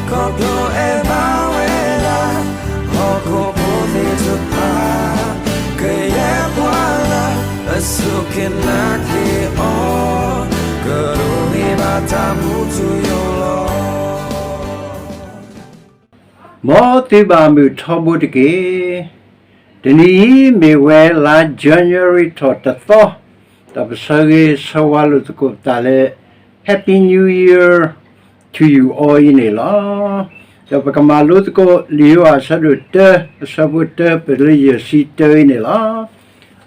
ခီဖျိအဲၣ်ဘၣ်ဝဲဒၣ် ဟီၣ်ခိၣ်ဖိသ့ၣ်တဖၣ် ကယဲၢ်ပှၤလၢ အစူၢ်က့ၤနာ်က့ၤအီၤ ကဒိးန့ၢ်ဘၣ်တၢ်မူထူယိာ်လီၤ. မ်သုဘၣ်မုာ်ထီဘိတက့ၢ်. တနံၤအံၤမ့ၢ်ဝဲလါ January ထီၣ်တသီ, ဒီးပဆၢဂ့ၤဆၢဝါလိာ်သကိးပသးလၢ Happy New Year to you all အံၤန့ၣ်လီၤ. ဒီးပကမၤလိသကိး လံာ်ယိၤဟၣ်အဆၢဒိၣ်တၢ အဆၢဖိတၢ ပလၢယဲၢ်ဆံတၢအံၤန့ၣ်လီၤ.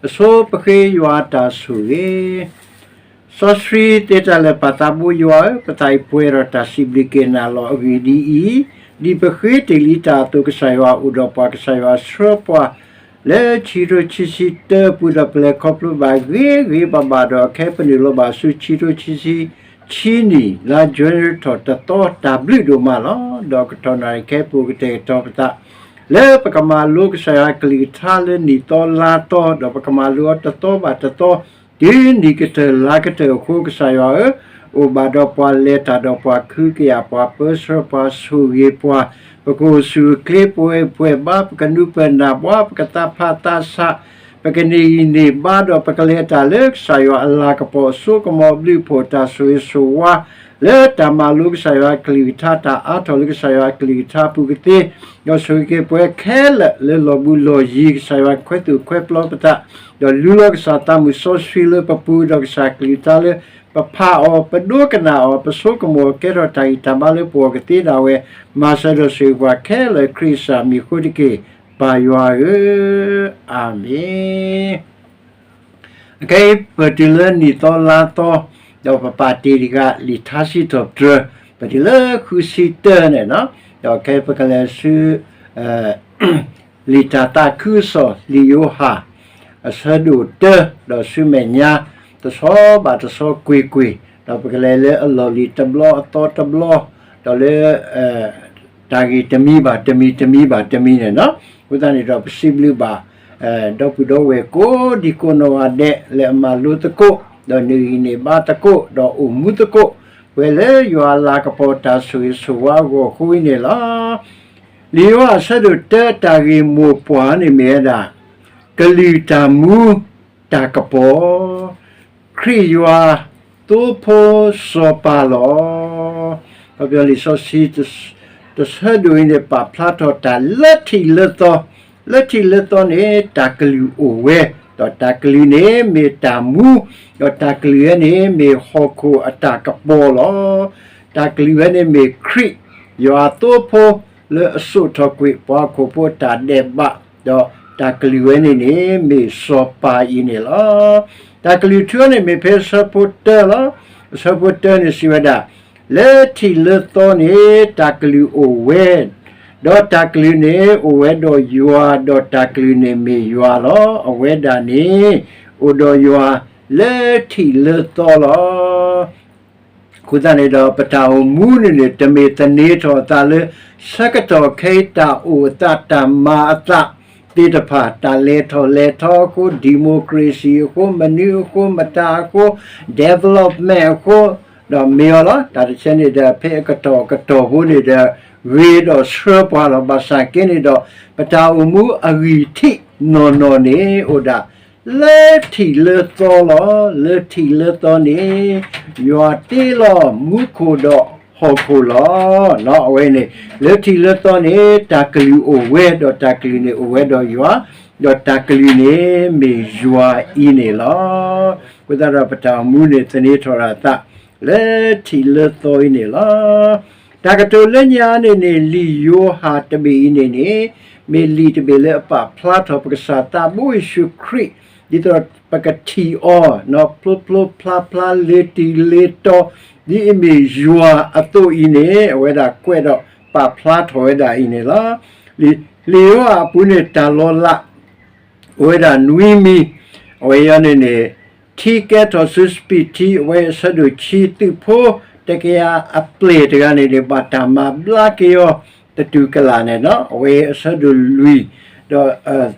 အဆိပဃ့ယွၤအတၢ်ဆိၣ်ဂ့ၤ စီဆှံသ့တၢ်လၢာ် ပၢ်သးဘိယွၤဧၢ, ပသးအံၤပှဲၤဒီးတၢ်စံးဘျုးက့ၤနၤလီၤ. အဂ့ၢ်ဒ်အံၤ, ဒ်ပဃ့တ့ၢ်လံတၢ်အသိး ကစၢ်ယွၤအိၣ်ဒီးပှၤ, ကစၢ်ယွၤဆှၢပှၤ လၢဆံးထိဆံးဆံးတၢအပူၤ ဒီးပလဲၤခီဖျိဘၣ်ဂ့ၤဂ့ၤဘၣ်ဘၣ်ဒီး အခဲအံၤပနုာ်လီၤဘၣ်ဆူဆံးထိဆံးဆံးဆံနံၣ် လါ January ထီၣ်တသီ တၢ်ဘျုးဒိၣ်မးလီၤ. ဒီးကတီၢ်နၣ်ရံၣ်ခဲအံၤ ပကတဲာ်ကတီၤပသး လၢပကမၤလိကစၢ်ယွၤအကလုၢ်ကထါလၢနံၣ်သီလါသီ, ဒီးပကမၤလိအီၤတသီဘၣ်တသီ, တုၤနံၣ်ကတၢၢ်လါကတၢၢ်အဃိ, ကစၢ်ယွၤဧၢ, အိၣ်ဘၣ်ဒီးပှၤ, လဲၤတၢ်ဒီးပှၤ, ခုကယာ်ပှၤ, ပၢဆှၢပှၤ, ဆိၣ်ဂ့ၤပှၤ, ပကအိၣ်ဆူၣ်အိၣ်ချ့, ပဝဲပှဲၤဘါ, ပကနူၤပၢၢ်နၢ်ဘှါ, ပကသးဖးသးဆး, ပကန့ၢ်ဂံၢ်န့ၢ်ဘါ, ဒီးပကလဲၤတၢ်လၢကစၢ်ယွၤအလၤကပီၤ, အစိကမီၤအဘျုးအဖှိၣ်, တၢ်ဆိၣ်ဂ့ၤဆိၣ်ဝါ လၢတၢ်မၤလိကစၢ်ယွၤအကလုၢ်ကထါ, တၢ်အါထီၣ်လၢကစၢ်ယွၤအကလုၢ်ကထါအပူၤကသ့, ဒီးဆိၣ်ဂ့ၤက့ၤပှၤခဲလၢာ်လၢလီၢ်ဘူးလီၢ်ယံၤ, ကစၢ်ယွၤခွဲးသူၣ်ခွဲးပျီပသး, ဒီးလူလီၤကစၢ်သးမုၢ်စီဆှံလၢပပူၤ, ဒီးကစၢ်ကလုၢ်ကထါလၢပဖးအီၤ, ပဒိကနၣ်အီၤ, ပဆိကမိၣ်အီၤ, ကဲထီၣ်တၢ်ဂံၢ်တၢ်ဘါလၢပဂီၢ်ကသ့ဒၣ်ဝဲ, မၤစၢၤဒီးဆိၣ်ဂ့ၤပှၤခဲလၢာ် ခရံာ်ကစၢ်မံၤအဃိတက့ၢ်, ပၢ်ယွၤဧၢ, အၤမ့ၣ်. အခဲအံၤ ပတုၤလၢနံၣ်သီလါသီ, ဒီးပပာ်တ့ၢ်တဂၤ လံာ်ထါစံးထီၣ်ပတြၢၤ, ပတုၤလၢဃုဆံတၢန့ၣ်, ဒီးခဲအံၤပကလဲၤဆူ လံာ်တၢ်သးခုကစီၣ် လံာ်ယိၤဟၣ် အဆၢဒိၣ်တၢ, ဒီးဆူမဲာ်ညါ တဆီဘၣ်တဆီကွ့ၢ်ကွ့ၢ်, ဒီးပကလဲၤလၢအလီၢ်လံၤတဘျီအသီတဘျီ, ဒီးလၢ တၢ်ဂ့ၢ်တမံၤဘၣ်တမံၤ တမံၤဘၣ်တမံၤန့ၣ်, အဃိသတးန့ၣ်ဒီး ပစံးဘျုးဘၣ် ဒီပုၢ်ဒီဝဲၢ်ကိးဒံကိးနီၢ်ဂၤဒဲး လၢအမၤလိသကိး, ဒီးန့ၢ်ဂံၢ်န့ၢ်ဘါသကိး, ဒီးအိၣ်မူသကိး, ပှဲၤလၢယွၤအလၤကပီၤတၢ်ဆိၣ်ဂ့ၤဆိၣ်ဝါအဂီၢ်အဃိအံၤန့ၣ်လီၤ. လံာ်ယိၤဟၣ်အဆၢဒိၣ်တၢ တၢ်ဂ့ၢ်မိၢ်ပှၢ်န့ၣ်မ့ၢ်ဝဲဒၣ် ကလုၢ်တၢ်မူတၢ်ကပီၤ, ခရံာ်ယွၤသိဖိစီၤပၤလီၤ. ခီပညီလံာ်စီဆှံ တဆၢဒိၣ်အံၤန့ၣ် ပာ်ဖျါထီၣ်တၢ်လၢထံးလၢသီ, လၢထံးလၢသီန့ၣ် တၢ်ကလုၢ်အိၣ်ဝဲ, ဒီးတၢ်ကလုၢ်န့ၣ်မ့ၢ်တၢ်မူ, ဒီးတၢ်ကလုၢ်ဝဲန့ၣ်မ့ၢ်ဟီၣ်ခိၣ်အတၢ်ကပီၤလီၤ. တၢ်ကလုၢ်ဝဲန့ၣ်မ့ၢ်ခရံာ်, ယွၤအသိဖိ လၢအစိာ်ထီၣ်ကွံာ်ပှၤဟီၣ်ခိၣ်ဖိအတၢ်ဒဲးဘး, ဒီးတၢ်ကလုၢ်ဝဲန့ၣ်န့ၣ် မ့ၢ်စီၤပၤအံၤန့ၣ်လီၤ. တၢ်ကလုၢ်ထူန့ၣ် မ့ၢ်ဖဲအဆၢဖိတၢလီၤ. အဆၢဖိတၢန့ၣ်စံးဝဲဒၣ်, လၢထံးလၢသီန့ၣ် တၢ်ကလုၢ်အိၣ်ဝဲ, ဒီးတၢ်ကလုၢ်န့ၣ်အိၣ်ဝဲဒီးယွၤ, ဒီးတၢ်ကလုၢ်န့ၣ်မ့ၢ်ယွၤလီၤ. အဝဲဒၣ်န့ၣ် အိၣ်ဒီးယွၤလၢထံးလၢသီလီၤ. အဃိသတးန့ၣ်ဒီး ပတၢ်အိၣ်မူန့ၣ်န့ၣ် တမ့ၢ်သန့ၤထီၣ်အသးလၢ ဆၢကတီၢ်ခဲအံၤ တၢ်အိၣ်အသး တၢ်မၤအသးသ့ၣ်တဖၣ်, တၢ်လဲၤထီၣ်လဲၤထီအဃိ, democracy အဃိ, မနုၤအဃိ, မတၤအဃိ, development အဃိ, ဒီးမ့ၢ်အီၤလီၤ. တၢ်တဆဲန့ၣ်ဒီး ဖဲအကတီၢ်ကတီၢ်ဖိန့ၣ်ဒီး ဂ့ၤဒီးဆှၢပှၤလီၤ. ဘၣ်ဆၣ်က့န့ၣ်ဒီး ပတၢ်အိၣ်မူအဂံၢ်ထံးနီၢ်နီၢ်န့ၣ် အိၣ်ဒၣ် လၢထံးလၢသီလီၤ. လၢထံးလၢသီန့ၣ် ယွၤတ့လီၤမူခိၣ်ဒီးဟီၣ်ခိၣ်လီၤ. အဝဲန့ၣ် လၢထံးလၢသီန့ၣ် တၢ်ကလုၢ်အိၣ်ဝဲ, ဒီးတၢ်ကလုၢ်န့ၣ်အိၣ်ဝဲဒီးယွၤ, ဒီးတၢ်ကလုၢ်န့ၣ်မ့ၢ်ယွၤအံၤန့ၣ်လီၤ. အဃိသတးဒီး ပတၢ်အိၣ်မူန့ၣ် သန့ၤထီၣ်ဒၣ်အသး လၢထံးလၢသီအံၤန့ၣ်လီၤ. တၢ်ကတိၤလၢညါန့ၣ်န့ၣ် လံာ်ယိၤဟၣ်တဘ့ၣ်အံၤန့ၣ်န့ၣ် မ့ၢ်လံာ်တဘ့ၣ်လၢအပာ်ဖျါထီၣ်ပကစၢ်သးဘိယ့ၣ်ၡူးခရံာ်, ဒ်သိးပကထံၣ်အီၤ ဖျိဖျိဖျါဖျါ လ့ၤတံၢ်လ့ၤတီၤ ဒ်အမ့ၢ်ယွၤအသိးအံၤန့ၣ် အဝဲဒၣ်ကွဲးဒီးပာ်ဖျါထီၣ်ဝဲဒၣ်အံၤန့ၣ်လီၤ. လံာ်ယိၤဟၣ်အပူၤန့ၣ် တၢ်လီၤလး အိၣ်ဝဲဒၣ်နွံမံၤ, အဝဲအံၤန့ၣ်န့ၣ် ထံကဲထီၣ်ဆူစပံးထံ, အဝဲအဆၢဒိၣ်ခံ, သုးဖိတကယၤအပျဲၢ်တဂၤန့ၣ်န့ၣ် ဘၣ်တၢ်မၤဘျါက့ၤအီၤ တတူၢ်ကလာ်န့ၣ်လီၤ. အဝဲအဆၢဒိၣ်လွံၢ်, ဒီး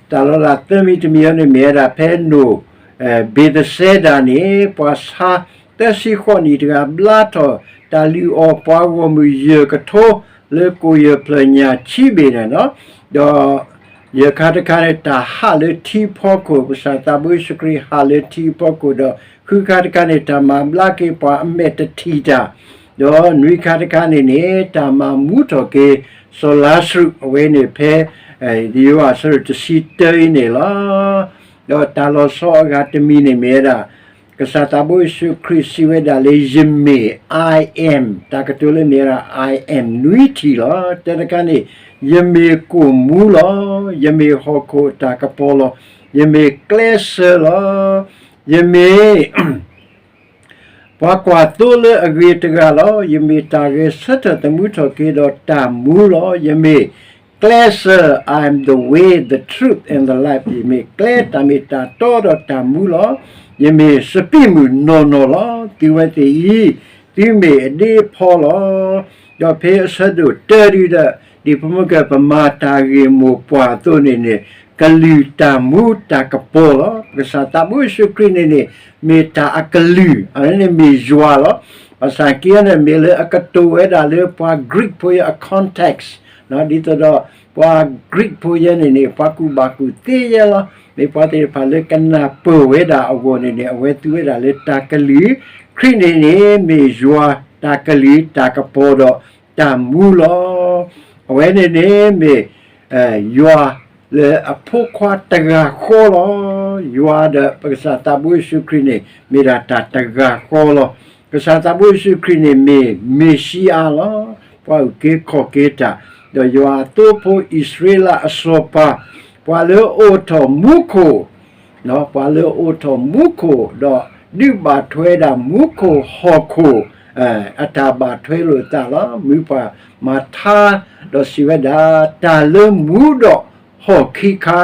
တၢ်လီၤလးသၢမံၤတမံၤအံၤန့ၣ် မ့ၢ်ဝဲဒၣ်ဖဲနိၣ် ဘ့းသစဲဒၤန့ၣ် ပှၤဆါသၢဆံဃိးနံၣ်တဂၤ ဘျါထီၣ်တၢ်လုၢ်အီၣ်ပှၤဂီၢ်မုၢ်ယဲၢ်ကထိ လၢကိးယဲၢ်ဖျၢၣ်ညၣ်ဆံဘ့ၣ်န့ၣ်လီၤ. ဒီးယဲၢ်ခါတခါန့ၣ် တၢ်ဟးလၢထံဖီခိၣ်, ကစၢ်သးဘိယ့ၣ်ၡူးခရံာ်ဟးလၢထံဖီခိၣ်, ဒီးဃုခါတခါန့ၣ် တၢ်မၤဘျါက့ၤပှၤအမဲာ်တထံၣ်တၢ်, ဒီးနွံခါတခါန့ၣ်န့ၣ် တၢ်မၤမူထီၣ်က့ၤစီၤလါစရူး, အဝဲန့ၣ်ဖဲ ယိၤဟၣ်အဆၢဒိၣ်တဆံတၢအံၤန့ၣ်လီၤ. ဒီးတၢ်လီၤဆီအဂၤတမံၤန့ၣ်မ့ၢ်ဝဲဒၣ် ကစၢ်သးဘိယ့ၣ်ၡူးခရံာ်စံးဝဲဒၣ်လၢ ယမ့ၢ် I am, တၢ်ကတိၤလၢမ့ၢ်ဝဲဒၣ် I am နွံထံၣ်လီၤ. တၢတခါန့ၣ်, ယမ့ၢ်ကိၣ်မူလီၤ. ယမ့ၢ်ဟီၣ်ခိၣ်အတၢ်ကပီၤလီၤ. ယမ့ၢ်ကျဲစၢၤလီၤ. ယမ့ၢ် ပှၤကွၢ်သိလၢအဂ့ၤတဂၤလီၤ. ယမ့ၢ်တၢ်ဂဲၤဆၢထၢၣ်သမူထီၣ်က့ၤဒီးတၢ်မူလီၤ. ယမ့ၢ်ကျဲစၢၤ, I am the way, the truth, and the life. ယမ့ၢ်ကျဲ, တၢ်မ့ၢ်တၢ်တီဒီးတၢ်မူလီၤ. ယမ့ၢ်စပံးမုၢ်နီၢ်နီၢ်လီၤ. သုဝဲသ့ၣ်အံၤ, သုမ့ၢ်အဒ့အဖီလီၤ. ဒီးဖဲအဆၢဒိၣ်တၢဒုဒီး, ဒ်ပမ့ၢ်ကဲ ပမၤတၢ်ဂ့ၢ်မိၢ်ပှၢ်အသိးန့ၣ်န့ၣ်, ကလုၢ်တၢ်မူတၢ်ကပီၤလီၤ. ကစၢ်သးဘိယ့ၣ်ၡူးခရံာ်န့ၣ်န့ၣ်, မ့ၢ်တၢ်အကလုၢ်, အဝဲန့ၣ်မ့ၢ်ယွၤလီၤ. ဘၣ်ဆၣ်က့န့ၣ် မ့ၢ်လၢအကတိၤဝဲဒၣ်လၢပှၤ Greek ဖိယဲအ context, ဒ်သိးဒီး ပှၤ Greek ဖိယဲန့ၣ်န့ၣ် ပှၤကူၣ်ဘၣ်ကူၣ်သ့ယဲလီၤ. မ့ၢ်ပှၤသ့ၣ်တဖၣ်လၢကနၢ်ပၢၢ်ဝဲဒၣ်အဂီၢ်န့ၣ်န့ၣ် အဝဲသူဝဲဒၣ်လၢတၢ်ကလုၢ်, ခရံာ်န့ၣ်န့ၣ် မ့ၢ်ယွၤတၢ်ကလုၢ်တၢ်ကပီၤဒီးတၢ်မူလီၤ. အဝဲန့ၣ်န့ၣ်မ့ၢ် ယွၤလၢအဖိခွါတဂၤဃီလီၤ. ယွၤဒီးပကစၢ်သးဘိယ့ၣ်ၡူးခရံာ်န့ၣ် မ့ၢ်ဒၣ်တၢ်တဂၤဃီလီၤ. ကစၢ်သးဘိယ့ၣ်ၡူးခရံာ်န့ၣ်မ့ၢ်မ့ၤၡံအၤလီၤ. ပှၤအုၣ်က့ၤခီၣ်က့ၤတၢ်, ဒီးယွၤအသိဖိအံၣ်စရ့လးအစီၤပၤ, ပှၤလၢအအိးထီၣ်မူခိၣ် ပှၤလၢအအိးထီၣ်မူခိၣ် ဒီးဒုးဘၣ်ထွဲဒၣ်မူခိၣ်ဟီၣ်ခိၣ် အတၢ်ဘၣ်ထွဲလိာ်သးလီၤ. မ့ၢ်ပှၤမၤထါ, ဒီးစံးဝဲဒၣ်, တၢ်လၢမူဒီးဟီၣ်ခံခါ,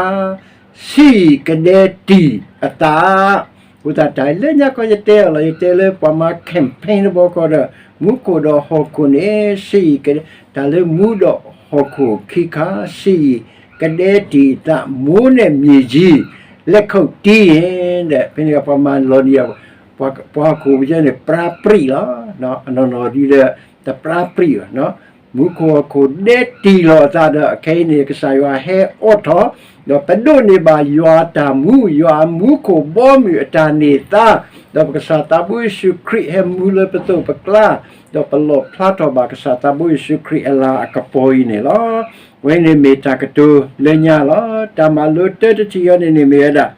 ဆံးအံၤကဒဲတံာ်အသး, အဃိသတး တၢ်လၢညါခီယတဲအီၤလီၤ, ယတဲလၢပှၤမၤ campaign တဘျီဃီဒီး မူခိၣ်ဒီးဟီၣ်ခိၣ်န့ၣ် ဆံးအံၤကဒဲ, တၢ်လၢမူဒီးဟီၣ်ခိၣ်ခံခါ, ဆံးအံၤကဒဲတံာ်အသး, မိုးနဲ့မြေကြီး လက်ခုပ်တီးရင်, ဒီးဖဲန့ၣ်ပှၤမၤလီၤနံၤအီၤ, ပှၤဟီၣ်ခိၣ်ဖိယဲန့ၣ် ပြးပြံးလီၤ. အနီၢ်နီၢ်ဒ်ဒီး တပြးပြံးဘၣ်. မူခိၣ်ဟီၣ်ခိၣ်ဒဲတံာ်လီၤအသးဒီး အခဲအံၤန့ၣ် ကစၢ်ယွၤဟဲအိးထီၣ်, ဒီးပဒိးန့ၢ်ဘၣ်ယွၤအတၢ်မူ, ယွၤအမူခိၣ်ဘီမုၢ်အတၢ်န့ၢ်သါ, ဒီးပကစၢ်သးဘိယ့ၣ်ၡူးခရံာ်ဟဲမူလၢပသိးပကျါ, ဒီးပလီၣ်ဖျါထီၣ်ဘၣ်ကစၢ်သးဘိယ့ၣ်ၡူးခရံာ်အလၤအကပီၤအံၤန့ၣ်လီၤ. အဝဲန့ၣ်မ့ၢ်တၢ်ကတိၤလၢညါလီၤ. တၢ်မၤလိတၢတထံၣ်အံၤန့ၣ်န့ၣ်မ့ၢ်ဝဲဒၣ်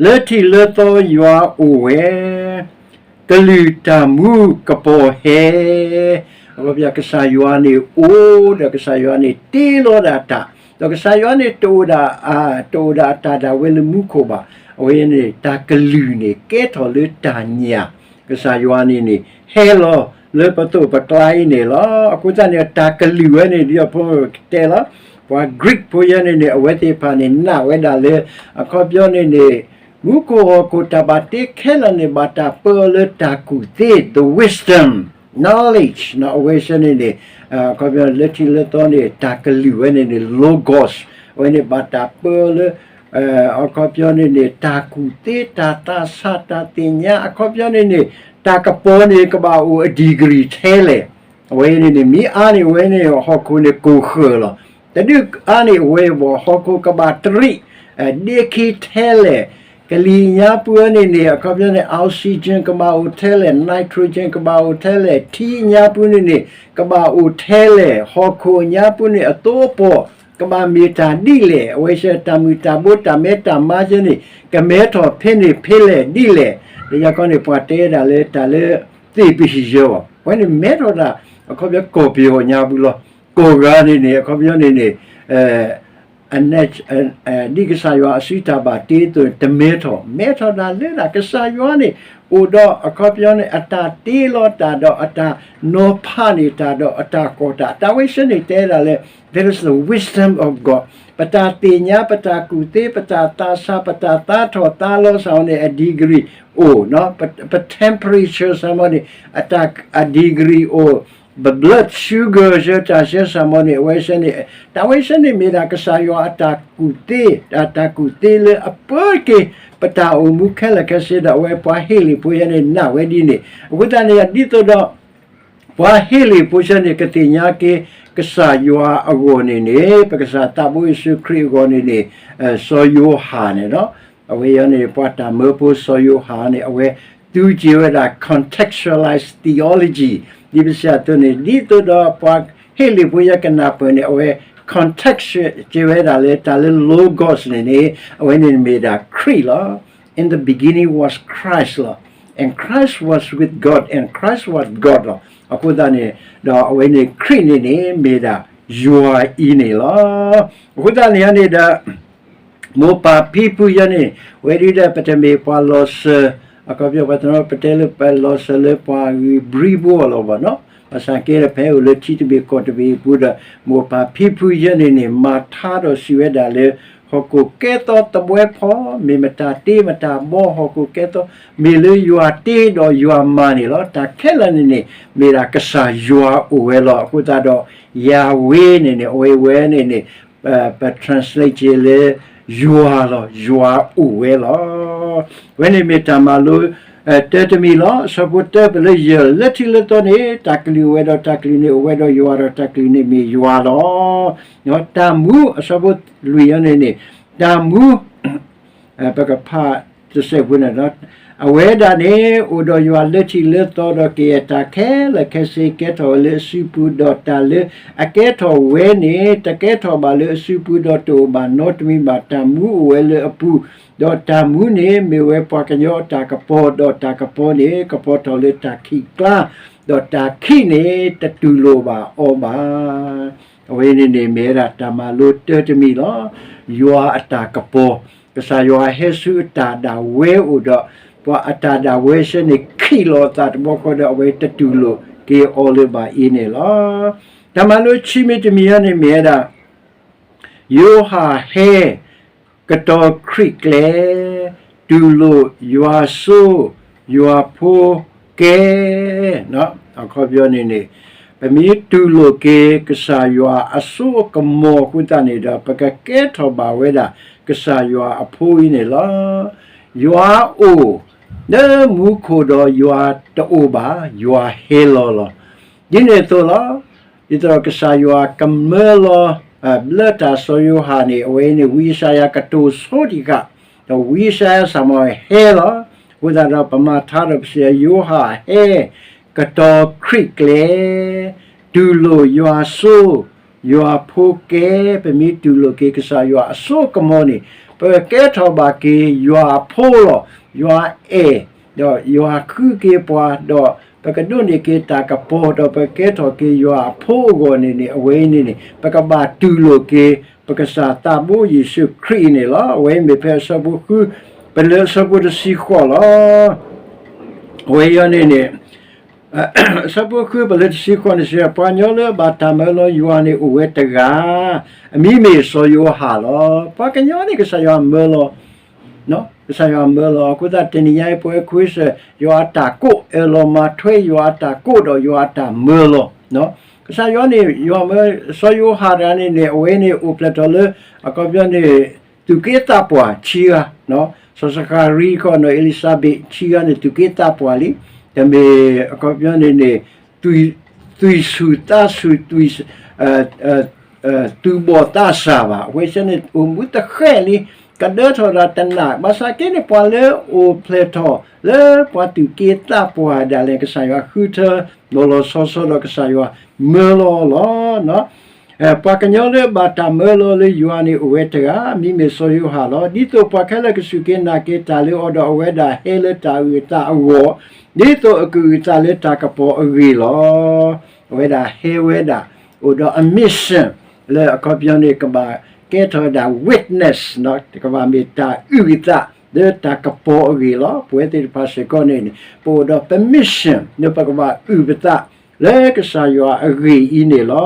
လၢထံးလၢသီယွၤအိၣ်ဝဲ, ကလုၢ်တၢ်မူကပီၤဟဲ, အခီပညီကစၢ်ယွၤန့ၣ်အိၣ်ဒီးကစၢ်ယွၤန့ၣ်တ့လီၤဒၣ်တၢ်, ဒီးကစၢ်ယွၤန့ၣ်တအိၣ်ဒၣ်, တအိၣ်ဒၣ်အတၢ်ဒၣ်ဝဲလၢမူခိၣ်ဘၣ်. အဝဲန့ၣ် တၢ်ကလုၢ်န့ၣ်ကဲထီၣ်လၢတၢ်ညၣ်, ကစၢ်ယွၤန့ၣ်န့ၣ် ဟဲလီၤလၢပသိးပကျါအံၤန့ၣ်လီၤ. အဃိသတးန့ၣ် တၢ်ကလုၢ်ဝဲန့ၣ် ဒ်အဖိကတဲလီၤ, ပှၤ Greek ဖိယဲန့ၣ်န့ၣ် အဝဲသ့ၣ်တဖၣ်န့ၣ် နာ်ဝဲဒၣ်လၢ အခီပညီန့ၣ်န့ၣ် မူခိၣ်ဟီၣ်ခိၣ်တၢ်ဘၣ်တ့ခဲလၢာ်န့ၣ် ဘၣ်တၢ်ပၢအီၤလၢတၢ်ကူၣ်သ့, the wisdom, knowledge အဝဲဆၢန့ၣ်န့ၣ်, အခီပညီလၢထံးလၢသီန့ၣ် တၢ်ကလုၢ်ဝဲန့ၣ်န့ၣ် logos, အဝဲန့ၣ်ဘၣ်တၢ်ပၢအီၤလၢ အခီပညီန့ၣ်န့ၣ် တၢ်ကူၣ်သ့, တၢ်သးဆး, တၢ်သ့ၣ်ညါ, အခီပညီန့ၣ်န့ၣ် တၢ်ကပီၤန့ၣ် ကဘၣ်အိၣ်အ degree ထဲလဲၣ်. အဝဲန့ၣ်န့ၣ် မ့ၢ်အါန့ၢ်ဝဲန့ၣ် ဟီၣ်ခိၣ်န့ၣ်ကိၢ်ဃၢၤလီၤ. တဒုးအါန့ၢ်ဝဲဘၣ်, ဟီၣ်ခိၣ်ကဘၣ်တရံး, ဒ့ခံထဲလဲၣ်. ကလံၤညါပူၤဝဲန့ၣ်န့ၣ် အခီပညီန့ၣ် oxygen ကဘၣ်အိၣ်ထဲလဲၣ်, nitrogen ကဘၣ်အိၣ်ထဲလဲၣ်, ထံညါပူၤန့ၣ်န့ၣ် ကဘၣ်အိၣ်ထဲလဲၣ်, ဟီၣ်ခိၣ်ညါပူၤန့ၣ် အသိအပီၣ် ကဘၣ်မ့ၢ်တၢ်ဒ်လဲၣ်, အဝဲဆၢတၢ်မုၢ်တၢ်ဘိတၢ်မဲတၢ်မါဆၢန့ၣ် ကမဲထီၣ်ဖဲန့ၣ်ဖဲလဲၣ်ဒ်လဲၣ်. လၢညါခီန့ၣ် ပှၤတဲဒၣ်လၢတၢ်လၢ သ့ၣ်ပဟံၣ်ယၢၤဘၣ်, အဝဲန့ၣ်မဲထီၣ်ဒၣ် အခီပညီကီၢ်ပယီၤညါပူၤလီၤ. ကီၢ်ဂၤန့ၣ်န့ၣ် အခီပညီန့ၣ်န့ၣ် ဒ်ကစၢ်ယွၤအစုတၢ်ဘၣ်တ့အသိးန့ၣ် တမဲထီၣ်, မဲထီၣ်ဒၣ်လၢဒၣ်ကစၢ်ယွၤန့ၣ် အိၣ်ဒီးအခီပညီန့ၣ် အတၢ်တ့လီၤတၢ်ဒီးအတၢ်နီၤဖးန့ၢ်တၢ်ဒီး အတၢ်ကီတၢ်, တၢ်ဝဲဆၢန့ၣ်တဲဒၣ်လၢ there is the wisdom of God, ပတၢ်သ့ၣ်ညါ, ပတၢ်ကူၣ်သ့, ပတၢ်သးဆး, ပတၢ်သးထီၣ်သးလီၤစ့ၢ်န့ၣ် အ degree အိၣ်, ပ temperature စ့ၢ်မီန့ၣ် အတၢ် အ degree အိၣ်, ပ blood sugar ဆၢတၢ်ဆၢစ့ၢ်မီန့ၣ် အဝဲဆၢန့ၣ်, တၢ်ဝဲဆၢန့ၣ်မ့ၢ်ဒၣ်ကစၢ်ယွၤအတၢ်ကူၣ်သ့, အတၢ်ကူၣ်သ့လၢအပၢက့ၤ ပတၢ်အိၣ်မူခဲလၢာ်ခဲဆ့ဒီး အဝဲပှၤဟ့လ့ၣ်ဖိယဲန့ၣ် နာ်ဝဲဒ်န့ၣ်. အဃိသတးန့ၣ် ဒ်သိးဒီး ပှၤဟ့လ့ၣ်ဖိဆၢန့ၣ် ကသ့ၣ်ညါက့ၤကစၢ်ယွၤအဂီၢ်န့ၣ်န့ၣ် ပကစၢ်သးဘိယ့ၣ်ၡူးခရံာ်အဂီၢ်န့ၣ်န့ၣ် စီၤယိၤဟၣ်န့ၣ်လီၤ. အဝဲအံၤန့ၣ် ပှၤတၢ်မၢဖိစီၤယိၤဟၣ်န့ၣ် အဝဲသူစ့ၢ်ဝဲဒၣ် contextualized theology ဒ်ပစံးအသိးန့ၣ် ဒ်သိးဒီးပှၤဟ့လ့ၣ်ဖိယဲၢ်ကနၢ်ပၢၢ်န့ၣ် အဝဲ context စ့ၢ်ဝဲဒၣ်လၢတၢ်လၢ logos န့ၣ်န့ၣ် အဝဲန့ၣ်မ့ၢ်ဒၣ်ခရံာ်လီၤ. In the beginning was Christ လီၤ. And Christ was with God and Christ was God လီၤ. အဃိသတးန့ၣ် ဒီးအဝဲန့ၣ်ခရံာ်န့ၣ်န့ၣ် မ့ၢ်ဒၣ်ယွၤအံၤန့ၣ်လီၤ. အဃိသတးန့ၣ်န့ၣ်ဒီး မိၢ်ပၢ်ဖံဖုယဲန့ၣ် ဝဲဒၣ်ဒီးပတမ့ၢ်ပှၤလီၤစၢၤ အခီပညီပှၤတနီၤပတဲလၢပလီၤစၢၤလၢပှၤဂ့ၤဘြံဘိအလီၢ်ဘၣ်နီၤ, ဘၣ်ဆၣ်ကဲလၢဖဲအိၣ်လၢထံတဘ့ၣ်ကီၢ်တဘ့ၣ်အပူၤဒီး မိၢ်ပၢ်ဖံဖုယဲန့ၣ်န့ၣ် မၤထါဒီးစံးဝဲဒၣ်လၢ ဟီၣ်ခိၣ်ကဲသီတဘှဲဖီ မ့ၢ်မတၤတ့မတၤဘီ ဟီၣ်ခိၣ်ကဲသီ မ့ၢ်လၢယွၤတ့ဒီးယွၤမၤန့ၣ်လီၤ. တၢ်ခဲလၢာ်န့ၣ်န့ၣ် မ့ၢ်ဒၣ်ကစၢ်ယွၤအိၣ်ဝဲလီၤ. အဃိသတးဒီး ယၤဝ့န့ၣ်န့ၣ် အဝဲဝဲန့ၣ်န့ၣ် ပ translate က့ၤလၢ ယွၤလီၤ, ယွၤအိၣ်ဝဲလီၤ. ဝဲန့ၣ်မ့ၢ်တၢ်မၤလိ တၢတမံၤလီၤ. အဆၢဖိတၢပလၢယဲၢ် လၢထံးလၢသီန့ၣ် တၢ်ကလုၢ်အိၣ်ဝဲဒီးတၢ်ကလုၢ်န့ၣ်အိၣ်ဝဲဒီးယွၤဒီးတၢ်ကလုၢ်န့ၣ်မ့ၢ်ယွၤလီၤ. တၢ်မူ အဆၢဖိလွံၢ်အံၤန့ၣ်န့ၣ် တၢ်မူ ပကဖးတစဲးဖိန့ၣ်ဒီး အဝဲဒၣ်န့ၣ် အိၣ်ဒီးယွၤလၢထံးလၢသီဒီး ကယဲၢ်တၢ်ခဲလၢာ်ခဲဆ့ကဲထီၣ်ဝဲလၢအစုပူၤ, ဒီးတၢ်လၢအကဲထီၣ်ဝဲန့ၣ် တကဲထီၣ်ဘၣ်လၢအစုပူၤဒီးတအိၣ်ဘၣ်နီတမံၤဘၣ်. တၢ်မူအိၣ်ဝဲလၢအပူၤ, ဒီးတၢ်မူန့ၣ်မ့ၢ်ဝဲပှၤကညီအတၢ်ကပီၤ, ဒီးတၢ်ကပီၤန့ၣ်ကပီၤထီၣ်လၢတၢ်ခံးကျါ, ဒီးတၢ်ခံးန့ၣ်တတူၢ်လိာ်ဘၣ်အီၤဘၣ်. အဝဲန့ၣ်န့ၣ်မ့ၢ်ဝဲဒၣ်တၢ်မၤလိတၢတမံၤလီၤ. ယွၤအတၢ်ကပီၤ, ကစၢ်ယွၤဟဲဆူအတၢ်ဒၣ်ဝဲအိၣ်ဒီး ပှၤအတၢ်ဒၣ်ဝဲဆၢန့ၣ် ခံးလီၤအသးတဘျီဃီဒီး အဝဲတတူၢ်လိာ်က့ၤအီၤလၢၤဘၣ်အံၤန့ၣ်လီၤ. တၢ်မၤလိခံမံၤတမံၤအံၤန့ၣ်မ့ၢ်ဝဲဒၣ် ယိၤဟၣ်ဟဲ ကတီၤခရံာ်ကျဲ, တူၢ်လိာ်ယွၤစိ, ယွၤဖိကဲ, အခီပညီန့ၣ်န့ၣ် ပမ့ၢ်တူၢ်လိာ်က့ၤကစၢ်ယွၤအစိအကမီၤအဃိသတးန့ၣ်ဒီး ပကကဲထီၣ်ဘၣ်ဝဲဒၣ် ကစၢ်ယွၤအဖိအံၤန့ၣ်လီၤ. ယွၤအိၣ် လၢမူခိၣ်ဒီးယွၤတအိၣ်ဘၣ်, ယွၤဟဲလီၤလီၤ. ဒ်န့ၣ်အသိးလီၤ. ဒ်သိးကစၢ်ယွၤကမၢလီၤ ဘျၢတၢ်စီၤယိၤဟၣ်န့ၣ် အဝဲအံၤန့ၣ် ဝံယၡါယၤကတိၤဆိတံၢ်ဃာ်, ဒီးဝံယၡါယၤစ့ၢ်ကီးဟဲလီၤ. အဃိသတးဒီးပမၤထါဒီးပစံး ယိၤဟၣ်ဟဲ ကတီၤခရံာ်ကျဲ, တူၢ်လိာ်ယွၤစိ, ယွၤဖိကဲ, ပမ့ၢ်တူၢ်လိာ်က့ၤကစၢ်ယွၤအစိအကမီၤန့ၣ် ပကကဲထီၣ်ဘၣ်က့ၤယွၤအဖိလီၤ. ယွၤအဲၣ် ဒီးယွၤဃုက့ၤပှၤ, ဒီးပကဒိးန့ၢ်က့ၤတၢ်ကပီၤ, ဒီးပကကဲထီၣ်က့ၤယွၤအဖိအဂီၢ်န့ၣ်န့ၣ် အဝဲအံၤန့ၣ်န့ၣ် ပကဘၣ်တူၢ်လိာ်က့ၤ ပကစၢ်သးဘိယ့ၣ်ၡူးခရံာ်အံၤန့ၣ်လီၤ. အဝဲအံၤမ့ၢ်ဖဲအဆၢဖိဃု ပလၢအဆၢဖိတဆံဃိးလီၤ. အဝဲအံၤန့ၣ်န့ၣ် အဆၢဖိဃု ပလၢတဆံဃိးန့ၣ်စံး ပှၤကညီလၢအဘၣ်တၢ်မၢလီၤယွၤန့ၣ်အိၣ်ဝဲတဂၤ, အမံၤမ့ၢ်စီၤယိၤဟၣ်လီၤ. ပှၤကညီန့ၣ် ကစၢ်ယွၤမၢလီၤ ကစၢ်ယွၤမၢလီၤ. အဃိသတး တနံၤညါအံၤ ပဝဲခွ့စၢၣ် ယွၤအတၢ်ကိးအၢၣ်လီၤမၤထွဲ ယွၤအတၢ်ကိးဒီးယွၤအတၢ်မၢလီၤ. ကစၢ်ယွၤန့ၣ် ယွၤမၢ စီၤယိၤဟၣ်တဂၤန့ၣ်န့ၣ် အဝဲန့ၣ်အိၣ်ဖျဲၣ်ထီၣ်လၢ အခီပညီန့ၣ် သူၣ်က့သးပှၢ်ခံဂၤ, စီၤစကၤရံဃီ နီၢ်အ့လံၡါဘ့းခံဂၤန့ၣ် သူၣ်က့သးပှၢ်လံ. တမ့ၢ်အခီပညီန့ၣ်န့ၣ် သွံၣ်ဆူၣ်သးဆူၣ် သွံၣ် သူၣ်ဘီၣ်သးစၢ်ဘၣ်. အဝဲဆၢန့ၣ်အိၣ်မူတဃဲၣ်လံ, ကဒၢထီၣ်ဒၣ်တနၢ်, ဘၣ်ဆၣ်က့န့ၣ် ပှၤလၢအိၣ်ဖျဲၣ်ထီၣ်လၢပှၤသူၣ်က့သးပှၢ်ဒၣ်လဲာ် ကစၢ်ယွၤဃုထၢလီၤလီၤဆီဆီဒီး ကစၢ်ယွၤမၢလီၤလီၤ. ပှၤကညီလၢအဘၣ်တၢ်မၢလီၤလၢယွၤန့ၣ်အိၣ်ဝဲတဂၤ, အမံၤမ့ၢ်စီၤယိၤဟၣ်လီၤ. ဒ်သိးပှၤခဲလၢာ်ကစူၢ်က့ၤနာ်က့ၤတၢ်လၢအီၤဒီး အဝဲဒၣ်ဟဲလၢတၢ်အုၣ်အသးအဂီၢ်, ဒ်သိးအကအုၣ်အသးလၢတၢ်ကပီၤအဂ့ၢ်လီၤ. အဝဲဒၣ်ဟဲဝဲဒၣ် အိၣ်ဒီးအ mission လၢအခီပညီန့ၣ် ကဘၣ်ကဲထီၣ်ဝဲဒၣ် witness ကဘၣ်မ့ၢ်တၢ်အုၣ်အသးလၢတၢ်ကပီၤအဂ့ၢ်လီၤ. ပဝဲသ့ၣ်တဖၣ်စ့ၢ်ကီးန့ၣ်န့ၣ် ပအိၣ်ဒီးပ mission လၢပကဘၣ်အုၣ်ပသးလၢကစၢ်ယွၤအဂ့ၢ်အံၤန့ၣ်လီၤ.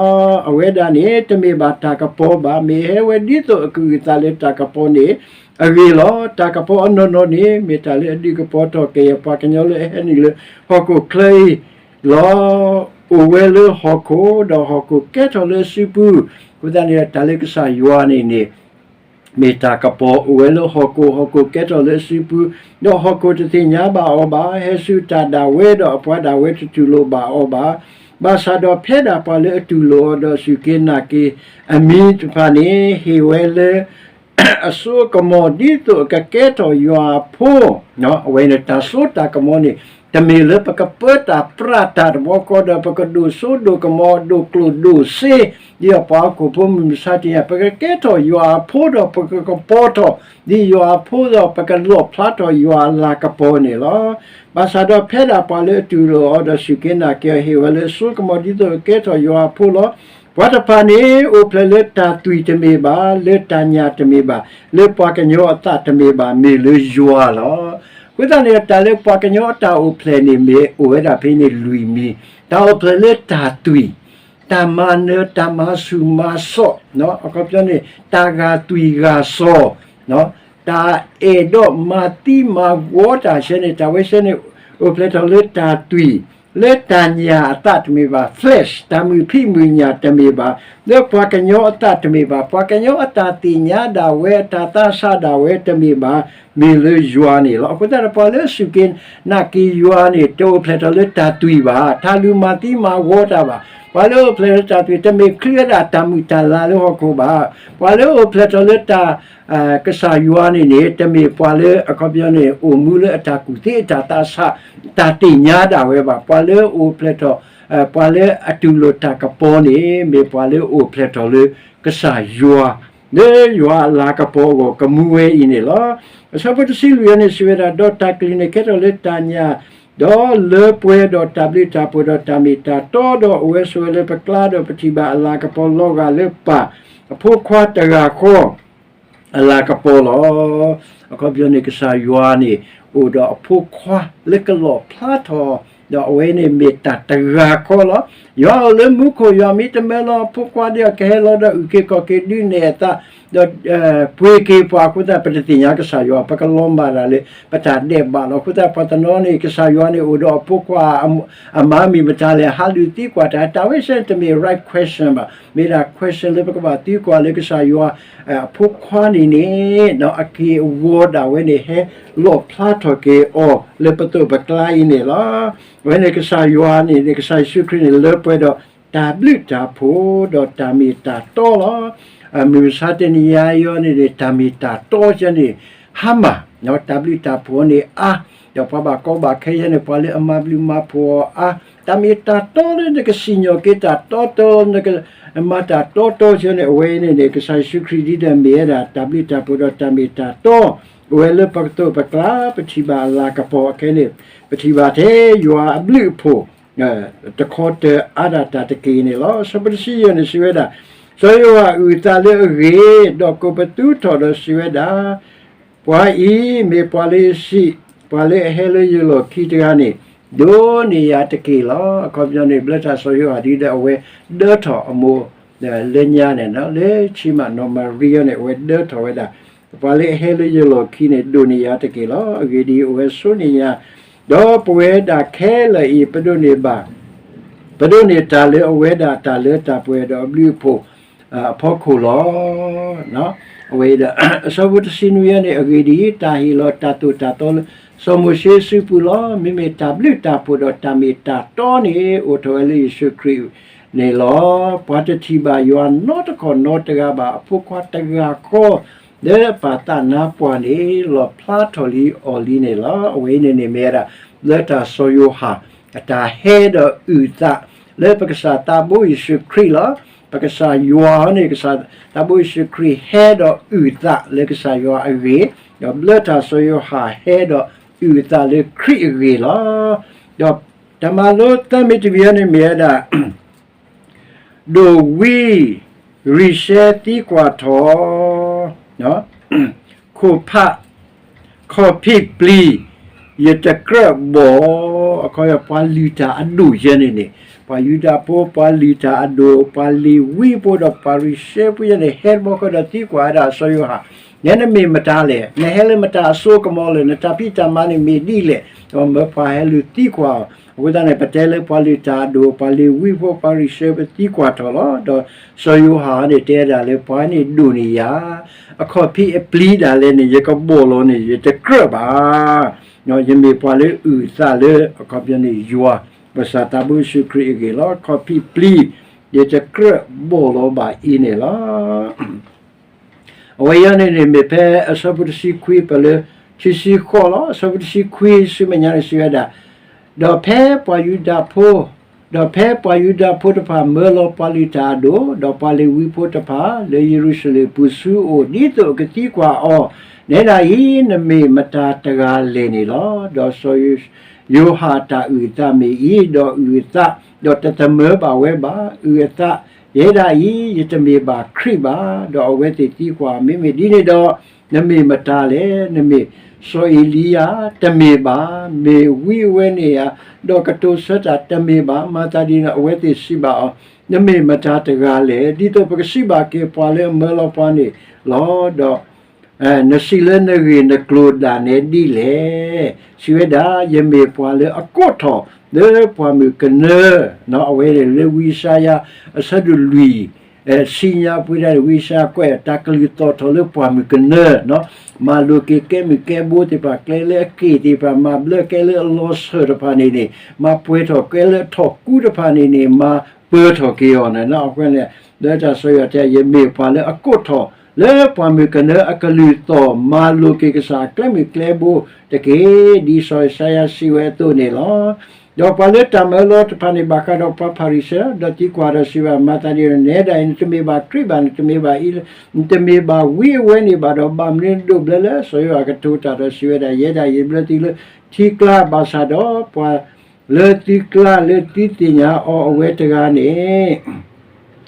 အဝဲဒၣ်န့ၣ် တမ့ၢ်ဘၣ်တၢ်ကပီၤဘၣ်, မ့ၢ်ဟဲဝဲဒ်သိးအကအုၣ်အသးလၢတၢ်ကပီၤန့ၣ်အဂ့ၢ်လီၤ. တၢ်ကပီၤအနီၢ်နီၢ်န့ၣ် မ့ၢ်တၢ်လၢအဒုးကပီၤထီၣ်ကယဲၢ်ပှၤကညီလၢအဟဲနုာ်လၢဟီၣ်ခိၣ်ချၢအံၤလီၤ. အိၣ်ဝဲလၢဟီၣ်ခိၣ်, ဒီးဟီၣ်ခိၣ်ကဲထီၣ်လၢအစုပူၤ, အဃိသတးန့ၣ် တၢ်လၢကစၢ်ယွၤန့ၣ်န့ၣ် မ့ၢ်တၢ်ကပီၤအိၣ်ဝဲလၢဟီၣ်ခိၣ်, ဟီၣ်ခိၣ်ကဲထီၣ်လၢအစုပူၤ, ဒီးဟီၣ်ခိၣ်တသ့ၣ်ညါဘၣ်အီၤဘၣ်, ဟဲဆူတၢ်ဒၣ်ဝဲဒီးအပှၤဒၣ်ဝဲတတူၢ်လိာ်ဘၣ်အီၤဘၣ်. ဘၣ်ဆၣ်ဒီးဖဲဒၣ်ပှၤလၢအတူၢ်လိာ်အီၤဒီးစူၢ်က့ၤနာ်က့ၤအမံၤတဖၣ်န့ၣ် ဟ့ၣ်ဝဲလၢ အစိအကမီၤဒ်သိးအကကဲထီၣ်ယွၤအဖိ, အဝဲန့ၣ်တၢ်စိတၢ်ကမီၤန့ၣ် တမ့ၢ်လၢပကပၢတၢ်ပြးတၢ်တဘျီဃီဒီး ပကဒိၣ်စိဒိၣ်ကမီၤ ဒိၣ်ကျိၣ်ဒိၣ်စ့ ဒ်အပှၤဟီၣ်ခိၣ်ဖိမုၢ်မဆါတနံၤညါ ပကကဲထီၣ်ယွၤအဖိဒီး ပကကပီၤထီၣ်ဒ်ယွၤအဖိဒီး ပကလီၣ်ဖျါထီၣ်ယွၤအလၤကပီၤန့ၣ်လီၤ. ဘၣ်ဆၣ်ဒီးဖဲဒၣ်ပှၤလၢအတူၢ်လိာ်အီၤဒီးစူၢ်က့ၤနာ်က့ၤအီၤ ဟ့ၣ်ဝဲလၢအစိအကမီၤဒ်သိးကကဲထီၣ်ယွၤအဖိလီၤ. ပှၤတဖၣ်န့ၣ် အိၣ်ဖျဲၣ်လၢတၢ်သွံၣ်တမ့ၢ်ဘၣ်, လၢတၢ်ညၣ်တမ့ၢ်ဘၣ်, လၢပှၤကညီအသးတမ့ၢ်ဘၣ်, မ့ၢ်လၢယွၤလီၤ. အဃိသတးန့ၣ် တၢ်လၢပှၤကညီအတၢ်အိၣ်ဖျဲၣ်န့ၣ် မ့ၢ်အိၣ်ဝဲဒၣ်ဖဲန့ၣ်လွံၢ်မံၤ, တၢ်အိၣ်ဖျဲၣ်လၢတၢ်သွံၣ်, တၢ်မၤနၢၤ, တၢ်မၤဆူၣ်မၤစိး, အခီပညီန့ၣ် တၢ်ဂာ်သွံၣ်ဂာ်စီၤ, တၢ်အဲၣ်ဒိးမၤသံမၤဝီတၢ်ဆဲန့ၣ် တၢ်ဝဲဆဲန့ၣ် အိၣ်ဖျဲၣ်ထီၣ်လၢတၢ်သွံၣ်, လၢတၢ်ညၣ်အသးတမ့ၢ်ဘၣ်, flesh, တၢ်မုာ်ဖံးမုာ်ညၣ်တမ့ၢ်ဘၣ်, လၢပှၤကညီအသးတမ့ၢ်ဘၣ်, ပှၤကညီအတၢ်သ့ၣ်ညါဒၣ်ဝဲ အတၢ်သးဆးဒၣ်ဝဲတမ့ၢ်ဘၣ်, မ့ၢ်လၢယွၤန့ၣ်လီၤ. အဃိသတးဒီး ပှၤလၢအစူၢ်က့ၤနာ်က့ၤယွၤန့ၣ် တအိၣ်ဖျဲၣ်ထီၣ်လၢတၢ်သွံၣ်ဘၣ်, တၢ်လူၤမၤသံမၤဝီတၢ်ဘၣ်. ပှၤလၢအအိၣ်ဖျဲၣ်လၢတၢ်သွံၣ် တမ့ၢ်ချုးဝဲဒၣ်တၢ်မုာ်တၢ်လၤလၢဟီၣ်ခိၣ်ဘၣ်. ပှၤလၢအအိၣ်ဖျဲၣ်ထီၣ်လၢတၢ် ကစၢ်ယွၤန့ၣ်န့ၣ် တမ့ၢ်ပှၤလၢအခီပညီန့ၣ် အိၣ်မူလၢအတၢ်ကူၣ်သ့အတၢ်သးဆး တၢ်သ့ၣ်ညါဒၣ်ဝဲဘၣ်. ပှၤလၢအအိၣ်ဖျဲၣ်ထီၣ် ပှၤလၢအတူၢ်လိာ်တၢ်ကပီၤန့ၣ် မ့ၢ်ပှၤလၢအအိၣ်ဖျဲၣ်ထီၣ်လၢကစၢ်ယွၤ လၢယွၤအလၤကပီၤအဂီၢ်ကမူဝဲအံၤန့ၣ်လီၤ. အဆၢဖိတဆံလွံၢ်အံၤန့ၣ် စံးဝဲဒၣ် ဒီးတၢ်ကလုၢ်န့ၣ်ကဲထီၣ်လၢတၢ်ညၣ်, ဒီးလၢပှဲၤဒီးတၢ်ဘျုးတၢ်ဖှိၣ်ဒီးတၢ်မ့ၢ်တၢ်တီ, ဒီးအိၣ်ဝဲဆိးဝဲလၢပကျါဒီးပထံၣ်ဘၣ်အလၤကပီၤလီၤဂာ်လၢပၢ်အဖိခွါတဂၤဃီ အလၤကပီၤလီၤ. အခီပညီန့ၣ် ကစၢ်ယွၤန့ၣ် အိၣ်ဒီးအဖိခွါလၢကလီၣ်ဖျါထီၣ်, ဒီးအဝဲန့ၣ်မ့ၢ်တၢ်တဂၤဃီလီၤ. ယွၤအိၣ်လၢမူခိၣ် ယွၤမ့ၢ်တမၢလီၤအဖိခွါဒီး ကဟဲလီၤဒီးအုၣ်က့ၤခီၣ်က့ၤဒုးနဲၣ်အသး, ဒီး ပှ့ၤက့ၤပှၤအဃိသတး ပတသ့ၣ်ညါကစၢ်ယွၤ, ပကလီၤမၢ်ဒၣ်လၢ ပတၢ်ဒဲးဘးလီၤ. အဃိသတး ပှၤတနီၤန့ၣ် ကစၢ်ယွၤန့ၣ် အိၣ်ဒီးအဖိခွါ အမါမ့ၢ်မတၤလဲၣ်, ဟးလူၤသံကွၢ်တၢ်, တၢ်ဝဲဆဲန့ၣ် တမ့ၢ် right question ဘၣ်. မ့ၢ်ဒၣ် question လၢပကဘၣ်သံကွၢ်လၢကစၢ်ယွၤ အဖိခွါန့ၣ်န့ၣ် အက့ၢ်အဂီၤဒၣ်ဝဲန့ၣ် ဟဲလီၣ်ဖျါထီၣ်က့ၤအီၤလၢပသိးပကျါအံၤန့ၣ်လီၤ. အဝဲန့ၣ်ကစၢ်ယွၤန့ၣ်န့ၣ် ကစၢ်ယ့ၣ်ၡူးခရံာ်န့ၣ် လၢပှဲၤဒီးတၢ်ဘျုးတၢ်ဖှိၣ်ဒီးတၢ်မ့ၢ်တၢ်တီလီၤ. မုၢ်မဆါတနံၤညါအံၤန့ၣ်န့ၣ် တၢ်မ့ၢ်တၢ်တီကဲန့ၣ် ဟါမၢ်, တၢ်ဘျုးတၢ်ဖှိၣ်န့ၣ်အါ, ဒီးပှၤဘၣ်ကီဘၣ်ခဲယဲန့ၣ် ပှၤလၢအမၤဘျုးမၤဖှိၣ်အီၤအါ, တၢ်မ့ၢ်တၢ်တီလၢနကစံၣ်ညီၣ်က့ၤတၢ်တီတီ နကမၤတၢ်တီတီကဲန့ၣ် အဝဲန့ၣ်န့ၣ် ကစၢ်ယ့ၣ်ၡူးခရံာ်ဒ်ဒီးမ့ၢ်ဝဲဒၣ် တၢ်ဘျုးတၢ်ဖှိၣ်ဒီးတၢ်မ့ၢ်တၢ်တီ အဝဲလၢပကသိးပကျါ ပထံၣ်ဘၣ်အလၤကပီၤအခဲန့ၣ် ပထံၣ်ဘၣ်ထဲယွၤအဘျုးအဖှိၣ် တခီတၢၤအါဒၣ်တၢ်တက့ၢ်န့ၣ်လီၤ. အဆၢဖိတဆံယဲၢ်န့ၣ် စံးဝဲဒၣ်, စီၤယိၤဟၣ်အုၣ်အသးလၢအဂ့ၢ်, ဒီးကိးပသူထီၣ်ဒီးစံးဝဲဒၣ်, ပှၤအံၤမ့ၢ်ပှၤလၢယစံး, ပှၤလၢအဟဲလၢယလီၢ်ခံတဂၤန့ၣ် ဒိးန့ၢ်ယၤတက့ၢ်လီၤ. အခီပညီန့ၣ် ဘျၢတၢ်စီၤယိၤဟၣ်ဒ်ဒီးအဝဲဒၢထီၣ်အမိၢ် လၢညါန့ၣ် လၢဆံးမးနီၢ်မၤရံအံၤန့ၣ် အဝဲဒၢထီၣ်ဝဲဒၣ်, ပှၤလၢအဟဲလၢယလီၢ်ခံန့ၣ် ဒိးန့ၢ်ယၤတက့ၢ်လီၤ. အဂ့ၢ်ဒ်အံၤ, အဝဲဆိန့ၢ်ယၤ, ဒီးပဝဲဒၣ်ခဲလၢာ်အံၤ ပဒိးန့ၢ်ဘၣ်, ပဒိးန့ၢ်တၢ်လၢအဝဲဒၣ်တၢ်လၢတၢ်ပှဲၤဒီးအဘျုးအဖှိၣ်အဖီခိၣ်လီၤ. အဝဲဒီး အဆၢဖိတဆံနွံအံၤန့ၣ် အဂ့ၢ်ဒ်အံၤ, တၢ်ဟ့ၣ်လီၤတၢ်သိၣ်တၢ်သီလၢ စီၤမိၤၡ့အစုပူၤလီၤ. မ့မ့ၢ်တၢ်ဘျုးတၢ်ဖှိၣ်ဒီးတၢ်မ့ၢ်တၢ်တီန့ၣ် အိၣ်ထီၣ်ဝဲလၢယ့ၣ်ၡူးခရံာ်န့ၣ်လီၤ. ပှၤတထံၣ်ဘၣ်ယွၤနီတခီၣ်နီတဂၤဘၣ်, အဖိခွါတဂၤဃီ လၢပၢ်သးနါပှၢ်န့ၣ် လီၣ်ဖျါထီၣ်လံအီၤလံန့ၣ်လီၤ. အဝဲအံၤန့ၣ်န့ၣ်မ့ၢ်ဝဲဒၣ် လၢတၢ်စီၤယိၤဟၣ် အတၢ်ဟဲဒီးအုၣ်သး လၢပကစၢ်သးဘိယ့ၣ်ၡူးခရံာ်လီၤ. ပကစၢ်ယွၤန့ၣ် ကစၢ်သးဘိယ့ၣ်ၡူးခရံာ်ဟဲဒီးအုၣ်သးလၢကစၢ်ယွၤအဂ့ၢ်, ဒီးဘျၢတၢ်စီၤယိၤဟၣ်ဟဲဒီးအုၣ်သးလၢခရံာ်အဂ့ၢ်လီၤ. ဒီးတၢ်မၤလိသၢမံၤတမံၤန့ၣ်မ့ၢ်ဝဲဒၣ် ဒိၣ်ဝံ ရံၤရှဲသံကွၢ်ထီၣ် ခိၣ်ဖး ခီၣ်ဖံးပျံၤ ယတကြၢးဘီၣ်, အခီပညီ ပှၤလုၢ်တၢ်အဒိၣ်ယဲန့ၣ်န့ၣ် ပှၤယူဒၤဖိ ပှၤလုၢ်တၢ်အဒိၣ် ပှၤလ့ၤဝံဖိဒီးပှၤရံၤရှဲဖိယဲန့ၣ် ဟဲတဘျီဃီဒီးသံကွၢ်ဝဲဒၣ်စီၤယိၤဟၣ်, နဲနမ့ၢ်မတၤလဲၣ်, နဟဲလၢမတၤအစိအကမီၤလဲၣ်, နတၢ်ဖံးတၢ်မၤန့ၣ်မ့ၢ်ဒ်လဲၣ်, ဒီးမၢပှၤဟဲလၢသံကွၢ်အီၤ, အဃိသတးန့ၣ် ပတဲလၢပှၤလုၢ်တၢ်အဒိၣ် ပှၤလ့ၤဝံဖိ ပှၤရံၤရှဲဖိသံကွၢ်ထီၣ်လီၤ. ဒီးစီၤယိၤဟၣ်န့ၣ် တဲဒၣ်လၢပှၤန့ၣ်ဒိၣ်န့ၢ်ယၤ အခီၣ်ဖံးအပျံၤဒၣ်လဲာ်န့ၣ် ယကဘီၣ်လီၤန့ၣ် ယတကြၢးဘၣ်. ယမ့ၢ်ပှၤလၢအုၣ်သးလၢ အခီပညီန့ၣ် ယွၤ ပစၢ်သးဘိယ့ၣ်ၡူးခရံာ်အဂ့ၢ်လီၤ. ခီၣ်ဖံးပျံၤ ယတကြၢးဘီၣ်လီၤဘၣ်အံၤန့ၣ်လီၤ. အဝဲအံၤန့ၣ်န့ၣ် မ့ၢ်ဖဲအဆၢဖိတဆံခွံပၢၢ်လၢ ခံဆံဃိးလီၤ. အဆၢဖိတဆံခွံဆူမဲာ်ညါန့ၣ်စံးဝဲဒၣ်, ဒီးဖဲပှၤယူဒၤဖိ, ဒီးဖဲပှၤယူဒၤဖိတဖၣ်မၢလီၤပှၤလုၢ်တၢ်အဒိၣ်, ဒီးပှၤလ့ၤဝံဖိတဖၣ်လၢယရူၤၡလ့ၣ်ပူၤဆူအအိၣ် ဒ်သိးကသံကွၢ်အီၤ, နဲဒၣ်အံၤ နမ့ၢ်မတၤတဂၤလဲၣ်န့ၣ်လီၤ. ဒီးစီၤယိၤ ယိၤဟၣ်တၢ်အုၣ်အသးမ့ၢ်အံၤ, ဒီးအုၣ်အသး, ဒီးတသမၢဘၣ်ဝဲဘၣ်, အုၣ်အသး, ယဲဒၣ်အံၤ ယတမ့ၢ်ဘၣ်ခရံာ်ဘၣ်. ဒီးအဝဲသ့ၣ်သံကွၢ်, မ့မ့ၢ်ဒ်န့ၣ်ဒီး နမ့ၢ်မတၤလဲၣ်. နမ့ၢ်စီၤအ့လံယၤ, တမ့ၢ်ဘၣ်. မ့ၢ်ဝံအဝဲန့ၣ်ဧါ, ဒီးကတိၤဆၢတၢ်, တမ့ၢ်ဘၣ်. မၤသးဒ်န့ၣ် အဝဲသ့ၣ်စံးဘၣ်အီၤ, နမ့ၢ်မတၤတဂၤလဲၣ်. ဒ်သိးပကစံးဘၣ်က့ၤပှၤလၢအမၢလီၤပှၤန့ၣ်လီၤ. ဒီး နစံးလၢနဂ့ၢ်နကျိၤဒၣ်နဲဒ်လဲၣ်. စံးဝဲဒၣ်, ယမ့ၢ်ပှၤလၢအကိးထီၣ်လၢပှၢ်မုၢ်ကနၢ, အဝဲန့ၣ်လၢဝံယၡါယၤ အဆၢဒိၣ်လွံၢ် ဆံညါပှဲၤဒၣ်န့ၣ် ဝံယၡါယၤကွဲးတၢ်ကလုၢ်သီၣ်ထီၣ်လၢပှၢ်မုၢ်ကနၢ, မၤလိာ်က့ၤကဲမုၢ်ကဲဘိသ့ၣ်တဖၣ်, ကျဲလၢအက့ၢ်သ့ၣ်တဖၣ်, မၤဘျၢကဲလၢအလီၤဆၢၣ်တဖၣ်န့ၣ်န့ၣ်, မၤပှဲၤထီၣ်ကဲလၢအထီၣ်ကူတဖၣ်န့ၣ်န့ၣ်, မၤပၢၤထီၣ်က့ၤအီၤန့ၣ်. အဃိန့ၣ် လၢတၢ်စီၤယိၤဟၣ်တဲ ယမ့ၢ်ပှၤလၢအကိးထီၣ်လၢပှၢ်မုၢ်ကနၢအကလုၢ်သီၣ်, မၤလိာ်က့ၤကစၢ်အကျဲမုၢ်ကျဲဘိတက့ၢ်, ဒ်စီၤယိၤၡါယၤစံးဝဲအသိးန့ၣ်လီၤ. ဒီးပှၤလၢတၢ်မၢလီၤတဖၣ်န့ၣ် ဘၣ်ဃးဒီးပှၤဖၤရံၤၡဲ ဒီးသံကွၢ်ဒီးစံးဘၣ်, မၤသးဒ်န့ၣ် နဲဒၣ်အံၤ နတမ့ၢ်ဘၣ်ခရံာ်ဘၣ်, နတမ့ၢ်ဘၣ်အံၤ, နတမ့ၢ်ဘၣ်ဝံအဝဲန့ၣ်ဘၣ်. ဒီးဘၣ်မနုၤဒိးဘျၢလၢစီၤယိၤဟၣ်ကတိၤတၢ်ဒီးစံးဝဲဒၣ်, ယဲဒၣ်ယဘျၢသုလၢထံကျါ, ဘၣ်ဆၣ်ဒီးပှၤလၢသုကျါလၢသုသ့ၣ်ညါအီၤအဝဲတဂၤန့ၣ်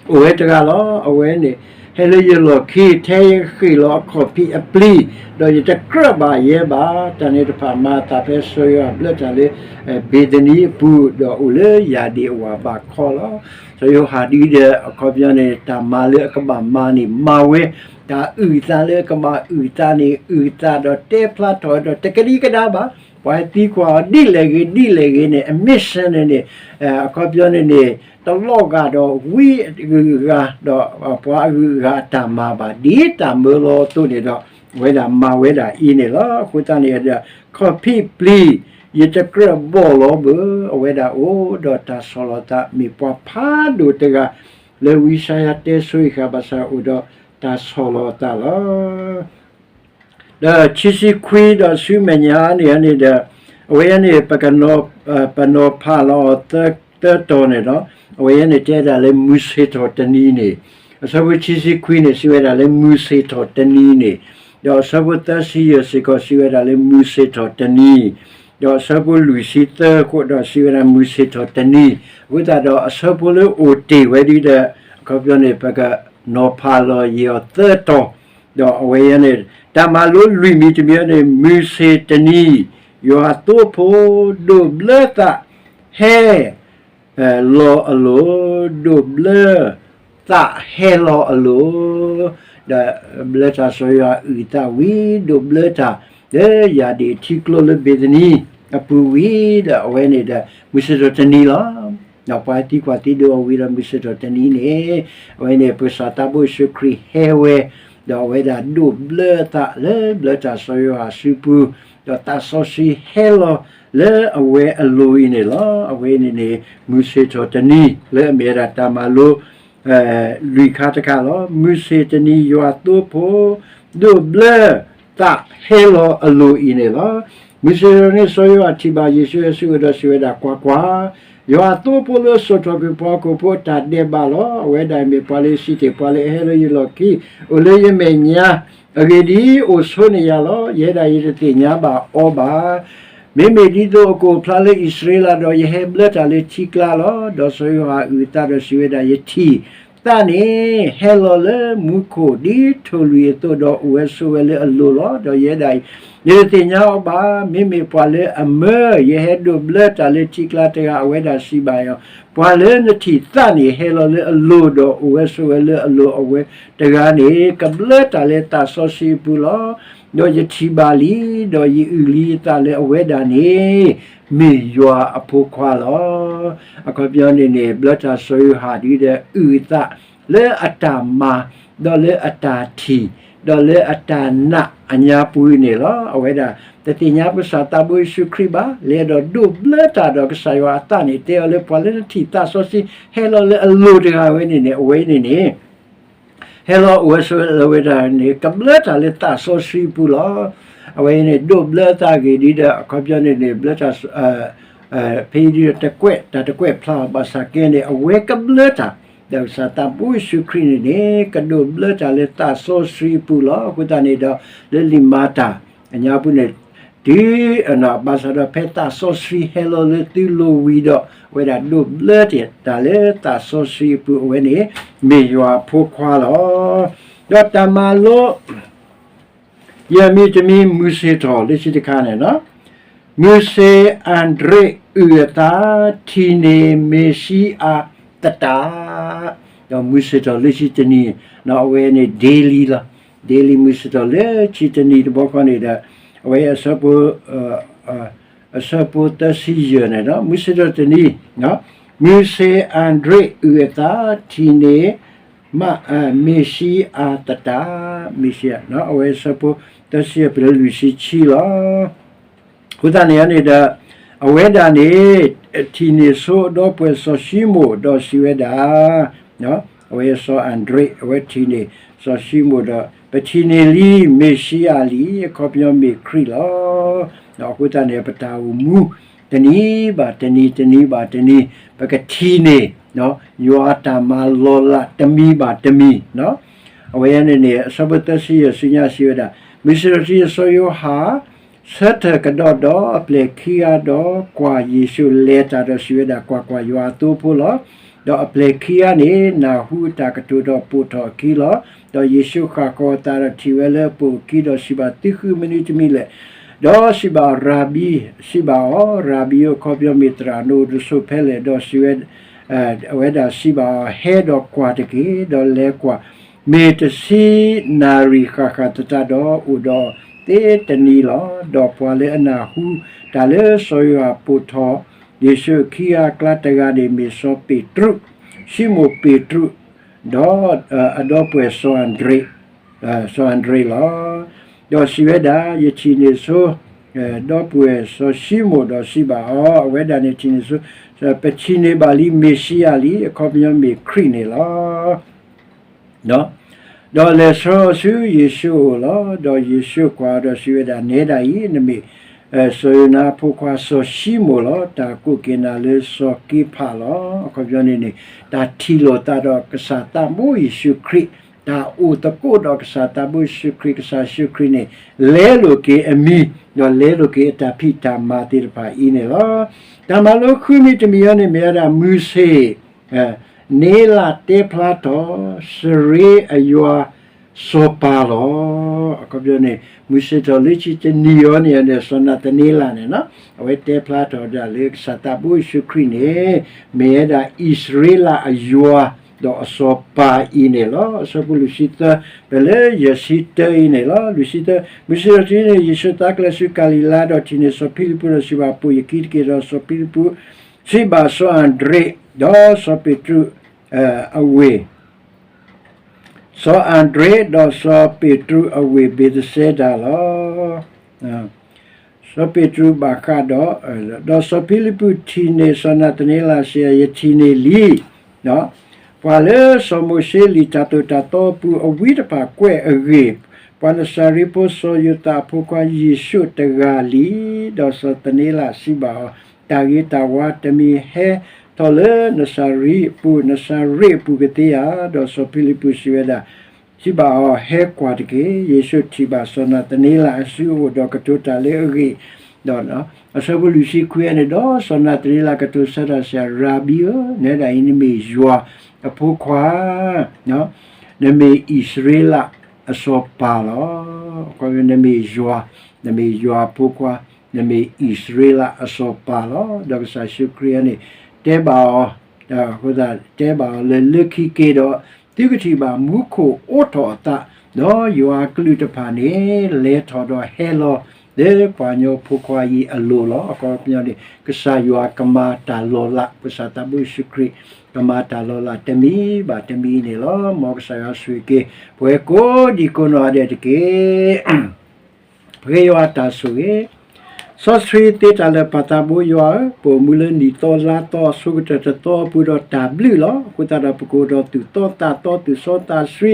အိၣ်ဝဲတဂၤလီၤ. အဝဲန့ၣ် ဟဲလၢယလီၢ်ခံ ထဲယဃ့ၢ်လီၤအခီၣ်ဖံးအပျံၤ, ဒီးယတကြၢးဘၣ်ယဲဘၣ်. တၢ်န့ၣ်တဖၣ်မၤအသးဖဲစီၤယိၤဟၣ်ဘျၢတၢ်လၢ ဘ့ၤသနံအပူၤ, ဒီးအိၣ်လၢယၢ်ဒ့ၣ်အဝၤဘးခီလီၤ. စီၤယိၤဟၣ်ဒ်ဒီး အခီပညီန့ၣ် တၢ်မၤလၢအကဘၣ်မၤန့ၣ် မၤဝဲ, တၢ်အုၣ်အသးလၢအကဘၣ်အုၣ်အသးန့ၣ် အုၣ်အသးဒီးတဲဖျါထီၣ်ဝဲဒီး တကဒံကဒါဘၣ်. ပှၤဟဲသံကွၢ်အီၤဒ်လဲၣ်ဂ့ၤ ဒ်လဲၣ်ဂ့ၤန့ၣ် အမ့ၢ်စၢၤန့ၣ်န့ၣ် အခီပညီန့ၣ်န့ၣ် တလီၤဂာ်ဒီးဝံအဂုၤအဂၤ ဒီးပှၤအဂုၤအဂၤအတၢ်မၤဘၣ်, ဒ်တၢ်မၢလီၤအသိးန့ၣ်ဒီး အဝဲဒၣ်မၤဝဲဒၣ်အံၤန့ၣ်လီၤ. အဃိသတးန့ၣ်ဒီး ခီၣ်ဖံးပျံၤ ယတကြၢးဘီၣ်လီၤဘၣ်, အဝဲဒၣ်အိၣ်ဒီးတၢ်ဆီၣ်လီၤသး မ့ၢ်ပှၤဖးဒိၣ်တဂၤ လၢဝံယၡါယၤတဲဆိယံာ်ဃာ်ဘၣ်ဆၣ်အိၣ်ဒီးတၢ်ဆီၣ်လီၤသးလီၤ. ဒီးခံဆံခွံဒီးဆူမဲာ်ညါန့ၣ်န့ၣ်ဒီး အဝဲန့ၣ် ပကနီၤ ပနီၤဖးလီၤအီၤသၢတီၤန့ၣ်ဒီး အဝဲန့ၣ်တဲဒၣ်လၢမုၢ်ဆ့ၣ်ထီၣ်တနံၤန့ၣ်, အဆၢဖိခံဆံခွံန့ၣ် စံးဝဲဒၣ်လၢမုၢ်ဆ့ၣ်ထီၣ်တနံၤန့ၣ်, ဒီးအဆၢဖိသၢဆံယဲၢ်စ့ၢ်ကီး စံးဝဲဒၣ်လၢမုၢ်ဆ့ၣ်ထီၣ်တနံၤ, ဒီးအဆၢဖိလွံၢ်ဆံသၢခိၣ်ဒီး စံးဝဲဒၣ်မုၢ်ဆ့ၣ်ထီၣ်တနံၤ, အဃိသတးဒီးအဆၢဖိလၢအိၣ်တ့ၢ်ဝဲဒ်ဒီး အခီပညီန့ၣ် ပကနီၤဖးလီၤယံာ်အီၤသၢတီၤ, ဒီးအဝဲန့ၣ် တၢ်မၤလိလွံၢ်မံၤတမံၤန့ၣ် မုၢ်ဆ့ၣ်တနံၤ, ယွၤသိဖိ ဒိးဘျၢသးဟဲ လီၤအလိၤ, ဒိးဘျၢသးဟဲလီၤအလိၤ, ဒီးဘျၢတၢ်စီၤယိၤဟၣ်အုၣ်သးဝံၤ ဒိးဘျၢတၢ် လၢယၢ်ဒ့ၣ်ထံကျိလၢဘ့ၤသနံအပူၤဝံၤဒီး အဝဲန့ၣ်ဒီး မုၢ်ဆ့ၣ်ထီၣ်တနံၤလီၤ. ဒီးပှၤသံကွၢ်သံဒိးအီၤဝံၤဒီး မုၢ်ဆ့ၣ်ထီၣ်တနံၤန့ၣ် အဝဲန့ၣ် ပကစၢ်သးဘိယ့ၣ်ၡူးခရံာ်ဟဲဝဲ, ဒီးအဝဲဒၣ်ဒိးဘျၢသးလၢဘျၢတၢ်စီၤယိၤဟၣ်အစုပူၤ, ဒီးသးစီဆှံဟဲလီၤလၢအဝဲအလိၤအံၤန့ၣ်လီၤ. အဝဲန့ၣ်န့ၣ် မုၢ်ဆ့ၣ်ထီၣ်တနံၤ လၢအမ့ၢ်ဝဲဒၣ်တၢ်မၤလိ လွံၢ်ခါတခါလီၤ. မုၢ်ဆ့ၣ်တနံၤ ယွၤသိဖိ ဒိးဘျၢသးဟဲလီၤအလိၤအံၤန့ၣ်လီၤ. မုၢ်ဆ့ၣ်ထီၣ်န့ၣ် စီၤယိၤဟၣ်ထံၣ်ဘၣ်ယ့ၣ်ၡူးဟဲဆူအအိၣ်ဒီးစံးဝဲဒၣ်, ကွၢ်ကွၢ်, ယွၤအသိဖိလၢအစိာ်ထီၣ်ကွံာ်ပှၤဟီၣ်ခိၣ်ဖိအတၢ်ဒဲးဘးလီၤ. အဝဲဒၣ်အံၤမ့ၢ်ပှၤလၢယစံးတ့ၢ်, ပှၤလၢအဟဲလၢယလီၢ်ခံ အိၣ်လၢယမဲာ်ညါ, အဂ့ၢ်ဒ်အံၤ, အိၣ်ဆိန့ၢ်ယၤလီၤ. ယဲဒၣ်ယတသ့ၣ်ညါဘၣ်အီၤဘၣ်. မ့မ့ၢ်ဒ်သိးအကအိၣ်ဖျါလၢအံၣ်စရ့လးဒီး ယဟဲဘျၢတၢ်လၢထံကျါလီၤ. ဒီးစီၤယိၤဟၣ်အုၣ်အသးဒီးစံးဝဲဒၣ်, ယထံၣ်သးန့ၣ် ဟဲလီၤလၢမူခိၣ်ဒ်ထိၣ်လွံၣ်အသိးဒီး အိၣ်ဝဲဆိးဝဲလၢအလိၤလီၤ. ဒီးယဲဒၣ်အံၤ ယတသ့ၣ်ညါအီၤဘၣ်. မ့မ့ၢ်ပှၤလၢအမၢ ယဟဲဒိးဘျၢတၢ်လၢထံကျါတဂၤ အဝဲဒၣ်စံးဘၣ်အီၤ, ပှၤလၢနထံၣ်သးန့ၣ် ဟဲလီၤလၢအလိၤဒီး အိၣ်ဝဲဆိးဝဲလၢအလိၤအဝဲတဂၤန့ၣ် ကဘျၢတၢ်လၢသးစီဆှံအပူၤလီၤ. ဒီးယထံၣ်ဘၣ်လံ, ဒီးယအုၣ်လံယသးလၢအဝဲဒၣ်န့ၣ် မ့ၢ်ယွၤအဖိခွါလီၤ. အခီပညီန့ၣ်န့ၣ် ဘျၢတၢ်စီၤယိၤဟၣ်ဒ်ဒီး အုၣ်အသးလၢအတၢ်မၤ ဒီးလၢအတၢ်ထံၣ် ဒီးလၢအတၢ်နာ်အညါပူၤန့ၣ်လီၤ. အဝဲဒၣ်တသ့ၣ်ညါပကစၢ်သးဘိယ့ၣ်ၡူးခရံာ်ဘၣ်, လဲၤဒီးဒိးဘျၢတၢ်ဒီးကစၢ်ယွၤအသးန့ၣ် တဲအီၤလၢပှၤလၢနထံၣ်သးစီဆှံ ဟဲလီၤလၢအလိၤတဂၤဝဲန့ၣ်န့ၣ် အဝဲန့ၣ်န့ၣ် ဟဲလီၤအိၣ်ဝဲဆိးဝဲဒၣ်န့ၣ် ကဘျၢတၢ်လၢသးစီဆှံအပူၤလီၤ. အဝဲန့ၣ် ဒိးဘျၢသးဂ့ၢ်ဒ်ဒီး အခီပညီန့ၣ်န့ၣ် ဘျၢတၢ် ဖဲအံၤဒ်ဒီးတကွဲး တၢ်တကွဲးဖျါအီၤ ဘၣ်ဆၣ်ကဲန့ၣ် အဝဲကဘျၢတၢ် ဒီးကစၢ်သးဘိယ့ၣ်ၡူးခရံာ်န့ၣ်န့ၣ် ကဒိးဘျၢတၢ်လၢသးစီဆှံအပူၤလီၤ. အဃိသတးန့ၣ်ဒီး လၢလံာ်မၤတၢ်အညါပူၤန့ၣ် တုၤ ဘၣ်ဆၣ်ဒီးဖဲသးစီဆှံဟဲလီၤလၢသုလိၤဝံၤဒီး အဝဲဒၣ်ဒိးဘျၢတၢ်လၢသးစီဆှံအပူၤ အဝဲန့ၣ် မ့ၢ်ယွၤအဖိခွါလီၤ. ဒီးတၢ်မၤလိ ယမံၤတမံၤ မုၢ်ဆ့ၣ်ထီၣ်လၢခံတခါန့ၣ်လီၤ. မုၢ်ဆ့ၣ်အၤဒရ့းအုၣ်အသး ထံၣ်န့ၢ်မ့ၣ်ၡံအၤသတး, ဒီးမုၢ်ဆ့ၣ်ထီၣ်လၢခံတနံၤ အဝဲန့ၣ် daily လီၤ. daily မုၢ်ဆ့ၣ်ထီၣ်လၢခံတနံၤတဘျီဃီန့ၣ်ဒီး အဝဲအဆၢဖိ အဆၢဖိသၢဆံယဲၢ်န့ၣ်ဒီး မုၢ်ဆ့ၣ်ထီၣ်တနံၤ မုၢ်ဆ့ၣ်အၤဒရ့းအုၣ်အသး ထံၣ်န့ၢ် မ့ၣ်ၡံအၤသတး, မ့ၣ်ၡံအၤ အဝဲဆၢဖိသၢဆံယဲၢ် ပလၢလွံၢ်ဆံခံလီၤ. အဃိသတးန့ၣ်န့ၣ်ဒီး အဝဲဒၣ်န့ၣ် ထံၣ်န့ၢ်ဆိအဒီပုၢ်ဝဲၢ်စီၤၡံမိၣ်ဒီးစံးဝဲဒၣ်, အဝဲစီၤအၤဒရ့း အဝဲထံၣ်န့ၢ်စီၤၡံမိၣ်ဒီး ပထံၣ်န့ၢ်လံ မ့ၣ်ၡံအၤလံ အခီပညီမ့ၢ်ခရံာ်လီၤ. အဃိသတးန့ၣ် ပတၢ်အိၣ်မူ တနံၤဘၣ်တနံၤ တနံၤဘၣ်တနံၤ ပကထံၣ်န့ၢ် ယွၤအတၢ်မၤလီၤလးတမံၤဘၣ်တမံၤ, အဝဲန့ၣ်န့ၣ် အဆၢဖိသၢဆံယဲၢ်ဆူညါစံးဝဲဒၣ်, မုၢ်ဆ့ၣ်ထီၣ်တနံၤ စီၤယိၤဟၣ် ဆၢထၢၣ်ကဒီးဒီး အပျဲၢ်ခံဂၤဒီး ကွၢ်ယ့ၣ်ၡူးလဲၤတၢ်ဒီးစံးဝဲဒၣ်, ကွၢ်ကွၢ်, ယွၤအသိဖိလီၤ. ဒီးအပျဲၢ်ခံဂၤန့ၣ် နၢ်ဟူအတၢ်ကတိၤဒီးပိာ်ထီၣ်အခံလီၤ. ဒီးယ့ၣ်ၡူးဃၣ်ဃီၤအသးဒီးထံၣ်ဝဲလၢအပိာ်အခံဒီးစံးဘၣ်, သုဃုမနုၤတမံၤလဲၣ်. ဒီးစံးဘၣ်ရၤဘံ, စံးဘၣ်အီၤ, ရၤဘံဧၢ, အခီပညီမ့ၢ်သရၣ်, နအိၣ်တဆိးဖဲလဲၣ်. ဒီးစံးဝဲ အဝဲဒၣ်စံးဘၣ်အီၤ, ဟဲဒီးကွၢ်တက့ၢ်. ဒီးလဲၤကွၢ်, မ့ၢ်တဆံနၣ်ရံၣ်ဃၣ်ဃၣ်သတးဒီး အိၣ်ဒီးသ့တနံၤလီၤ. ဒီးပှၤလၢအနၢ်ဟူတၢ်လၢစီၤယိၤဟၣ်ပိာ်ထီၣ်ယ့ၣ်ၡူးအခံဂၤအကျါတဂၤန့ၣ် မ့ၢ်စီၤပ့းတရူး, ၡံမိၣ်ပ့းတရူး, ဒီးအဒီပုၢ်ဝဲၢ်စီၤအၤဒရ့း စီၤအၤဒရ့းလီၤ. ဒီးစံးဝဲဒၣ်, ယထံၣ်န့ၢ်ဆိ ဒီပုၢ်ဝဲၢ်စီၤၡံမိၣ်ဒီးစံးဘၣ်အီၤ, အဝဲဒၣ်န့ၣ်ထံၣ်န့ၢ်ဆိ, ပထံၣ်န့ၢ်ဘၣ်လံမ့ၣ်ၡံအၤလံ, အခီပညီမ့ၢ်ခရံာ်န့ၣ်လီၤ. ဒီးလဲၤဆှၢအီၤဆူယ့ၣ်ၡူးအအိၣ်လီၤ. ဒီးယ့ၣ်ၡူးကွၢ်အီၤဒီးစံးဝဲဒၣ်, နဲဒၣ်အံၤ နမ့ၢ်စီၤယိၤနါအဖိခွါစီၤၡံမိၣ်လီၤ. တၢ်ကိးက့ၤနၤလၢစီၤက့ဖးလီၤ. အခီပညီန့ၣ်န့ၣ် တၢ်ထံၣ်လိာ်သးဒီးကစၢ်သးဘိယ့ၣ်ၡူးခရံာ်, တၢ်အိၣ်သကိးဒီးကစၢ်သးဘိယ့ၣ်ၡူးခရံာ်, ကစၢ်ယ့ၣ်ၡူးခရံာ်န့ၣ် လဲလိာ်က့ၤအမံၤ, ဒီးလဲလိာ်က့ၤအတၢ်ဖံးတၢ်မၤသ့ၣ်တဖၣ်အံၤန့ၣ်လီၤ. တၢ်မၤလိဃုမံၤတမံၤအံၤန့ၣ် မ့ၢ်ဝဲဒၣ်မုၢ်ဆ့ၣ် န့လးတဲဖျါထီၣ် စရ့အယွၤစီၤပၤလီၤ. အခီပညီန့ၣ် မုၢ်ဆ့ၣ်ထီၣ်လၢခံတနံၤအံၤန့ၣ် စီၤနၤသန့လးန့ၣ် အဝဲတဲဖျါထီၣ်ဒၣ်လၢကစၢ်သးဘိယ့ၣ်ၡူးခရံာ်န့ၣ် မ့ၢ်ဝဲဒၣ်အံၣ်စရ့လးအယွၤ ဒီးအစီၤပၤအံၤန့ၣ်လီၤ. အဆၢဖိလွံၢ်ဆံသၢ ပလၢယဲၢ်ဆံတၢအံၤန့ၣ်လီၤ. လွံၢ်ဆံသၢ, မုၢ်ဆ့ၣ်ထီၣ်တနံၤန့ၣ် ယ့ၣ်ၡူးသါကျၢၤဆူကၤလံၤလါ ဒီးထံၣ်န့ၢ်စီၤဖံလံးပူးဒီးစံးဘၣ်, ပိာ်ယခံတက့ၢ်. ဒီးစီၤဖံလံးပူး စံးဘၣ်စီၤအၤဒရ့းဒီးစီၤပ့းတရူးအဝ့ၢ်, စီၤအၤဒရ့းဒီးစီၤပ့းတရူးအဝ့ၢ်ဘ့းသစဲဒၤလီၤ. စီၤပ့းတရူးဘၣ်ဃးဒီး, ဒီးစီၤဖံလံးပူးထံၣ်န့ၢ်စီၤနၤသန့လးစံး, ယထံၣ်န့ၢ်လံ ပှၤလၢစီၤမိၤၡ့လံာ်တၢ်သိၣ်တၢ်သီအပူၤအဝံတဖၣ်ကွဲးအဂ့ၢ်, ပှၤနစၤရ့းဖိစီၤယိၤသးအဖိခွါယ့ၣ်ၡူးတဂၤလံ. ဒီးစီၤနၤသန့လးစံးဘၣ်အီၤ, တၢ်ဂ့ၤတၢ်ဝါတမံၤဟဲထီၣ်လၢနစၤရ့းအပူၤ, နစၤရ့းအပူၤကသ့ဧါ. ဒီးစီၤဖံလံးပူးစံးဝဲဒၣ်, စံးဘၣ်အီၤ, ဟဲကွၢ်တက့ၢ်. ယ့ၣ်ၡူးထံၣ်ဘၣ်စီၤနၤသန့လးအစုအအိၣ်ဒီးကတိၤတၢ်လၢအဂ့ၢ်, ဒီးအဆၢဖိလွံၢ်ဆံခွံန့ၣ်, ဒီးစီၤနၤသန့လးကတိၤဆၢတၢ်စံး, ရၤဘံဧၢ, နဲဒၣ်အံၤနမ့ၢ်ယွၤအဖိခွါ, နမ့ၢ်အံၣ်စရ့လးအစီၤပၤလီၤ. နမ့ၢ်ယွၤ, နမ့ၢ်ယွၤအဖိခွါ, နမ့ၢ်အံၣ်စရ့လးအစီၤပၤလီၤ. ဒီးကစၢ်ယ့ၣ်ၡူးခရံာ်န့ၣ် တဲဘၣ်အီၤ, အဃိသတးတဲဘၣ်အီၤလၢ လၢခံက့ၤဒီး သုကထံၣ်ဘၣ်မူခိၣ်အိးထီၣ်အသး, ဒီးယွၤအကလူးတဖၣ်န့ၣ် လဲၤထီၣ်ဒီးဟဲလီၤ လၢပှၤကညီဖိခွါအံၤအလိၤလီၤ. အခီပညီန့ၣ် ကစၢ်ယွၤကမၤတၢ်လီၤလး, ကစၢ်သးဘိယ့ၣ်ၡူးခရံာ် ကမၤတၢ်လီၤလးတမံၤဘၣ်တမံၤန့ၣ်လီၤ. မ်ကစၢ်ယွၤဆိၣ်ဂ့ၤက့ၤ ပဝဲကိးဒံကိးနီၢ်ဂၤဒဲးတက့ၢ်. ပဃ့ယွၤအတၢ်ဆိၣ်ဂ့ၤ, စီဆှံသ့တၢ်လၢာ်ပၢ်သးဘိယွၤဧၢ, ပအိၣ်မူလၢနံၣ်သီလါသီအဆိကတၢၢ်တသီအပူၤဒီးတၢ်ဘျုးလီၤ. အဃိသတးဒီးပကအိၣ်ဒီးသူၣ်သီသးသီသူၣ်စီသးဆှံ,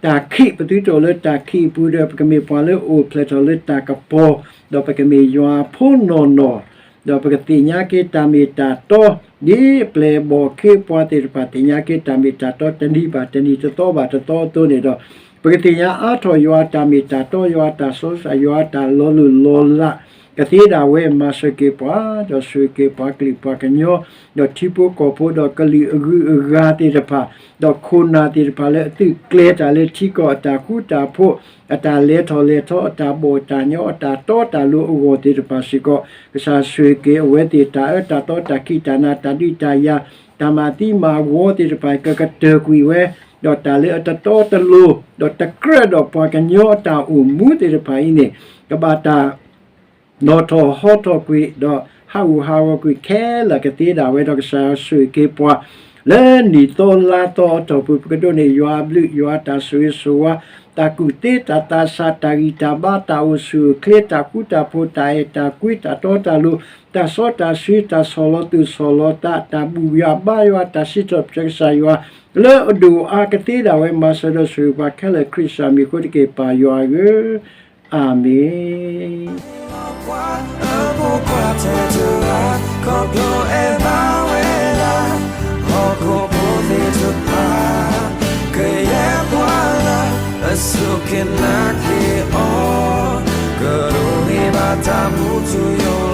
တၢ်ခံး ပသုတအိၣ်လၢတၢ်ခံးအပူၤဒီး ပကမ့ၢ်ပှၤလၢအိၣ်ဖျဲၣ်ထီၣ်လၢတၢ်ကပီၤ, ဒီးပကမ့ၢ်ယွၤအဖိနီၢ်နီၢ်, ဒီးပကသ့ၣ်ညါက့ၤတၢ်မ့ၢ်တၢ်တီ, ဒ်ပျဲၢ်ဘီၣ်ခ့ပှၤသ့ၣ်တဖၣ်သ့ၣ်ညါက့ၤတၢ်မ့ၢ်တၢ်တီ တနံၤဘၣ်တနံၤ တသီဘၣ်တသီအသိးန့ၣ်ဒီး ပကသ့ၣ်ညါအါထီၣ်ယွၤအတၢ်မ့ၢ်တၢ်တီ ယွၤအတၢ်စီဆှံ ယွၤအတၢ်လီၤလိၢ်လီၤလး ကသ့ဒၣ်ဝဲ မၤစၢၤက့ၤပှၤ, ဒီးဆိၣ်ဂ့ၤက့ၤပှၤကလုာ်ပှၤကညီ, ဒီးထံဖိကီၢ်ဖိ ဒီးကလုာ်အဂုၤအဂၤသ့ၣ်တဖၣ်, ဒီးခိၣ်နၢ်သ့ၣ်တဖၣ်လၢအသုးကျဲၤတၢ်လၢထံကီၢ်အတၢ်ဃူတၢ်ဖိး, အတၢ်လဲၤထီၣ်လဲၤထီ အတၢ်ဘီၣ်တၢ်ညီ အတၢ်တီတၢ်လိၤအဂီၢ်သ့ၣ်တဖၣ်စ့ၢ်ကီး, ကစၢ်ဆိၣ်ဂ့ၤက့ၤအဝဲသ့ၣ် တၢ်အၢတၢ်သီ တၢ်ခံးတၢ်နၤ တၢ်ဒုးတၢ်ယၤ တၢ်မၤသံမၤဝီသ့ၣ်တဖၣ် ကကတၢၢ်ကွံာ်ဝဲ, ဒီးတၢ်လၢအတတီတလိၤ ဒီးတကြၢးဒီးပှၤကညီအတၢ်အိၣ်မူသ့ၣ်တဖၣ်အံၤန့ၣ် ကဘၣ်တၢ် နီၣ်ထီၣ်ဟီထီၣ်ကွံာ် ဒီးဟးဂူာ်ဟးဂီၤကွံာ်ခဲလၢာ် ကသ့ဒၣ်ဝဲဒီး ကစၢ်ယွၤဆိၣ်ဂ့ၤက့ၤပှၤ လၢနံၣ်သီလါသီအတီၢ်ပူၤ ပကဒိးန့ၢ်ယွၤအဘျုး ယွၤအတၢ်ဆိၣ်ဂ့ၤဆိၣ်ဝါ, တၢ်ကူၣ်သ့တၢ်သးဆး တၢ်ဂံၢ်တၢ်ဘါ တၢ်အိၣ်ဆူၣ်အိၣ်ချ့ တၢ်ဃူတၢ်ဖိး တၢ်အဲၣ်တၢ်ကွံ တၢ်တီတၢ်လိၤ တၢ်စီတၢ်ဆှံ တၢ်ဆီၣ်လီၤသူၣ်ဆီၣ်လီၤသး တၢ်ဘူၣ်ယွၤဘါယွၤ တၢ်စံးထီၣ်ပတြၢၤကစၢ်ယွၤ လၢအဒိၣ်အါ ကသ့ဒၣ်ဝဲ မၤစၢၤဒီးဆိၣ်ဂ့ၤပှၤခဲလၢာ် ခရံာ်ကစၢ်မံၤအဃိတက့ၢ် ပၢ်ယွၤဧၢ, အၤမ့ၣ်. ဟီၣ်ခိၣ်ဖိသ့ၣ်တဖၣ် ကယဲၢ်ပှၤလၢ အစူၢ်က့ၤနာ်က့ၤအီၤ ကဒိးန့ၢ်ဘၣ်တၢ်မူထူယိာ်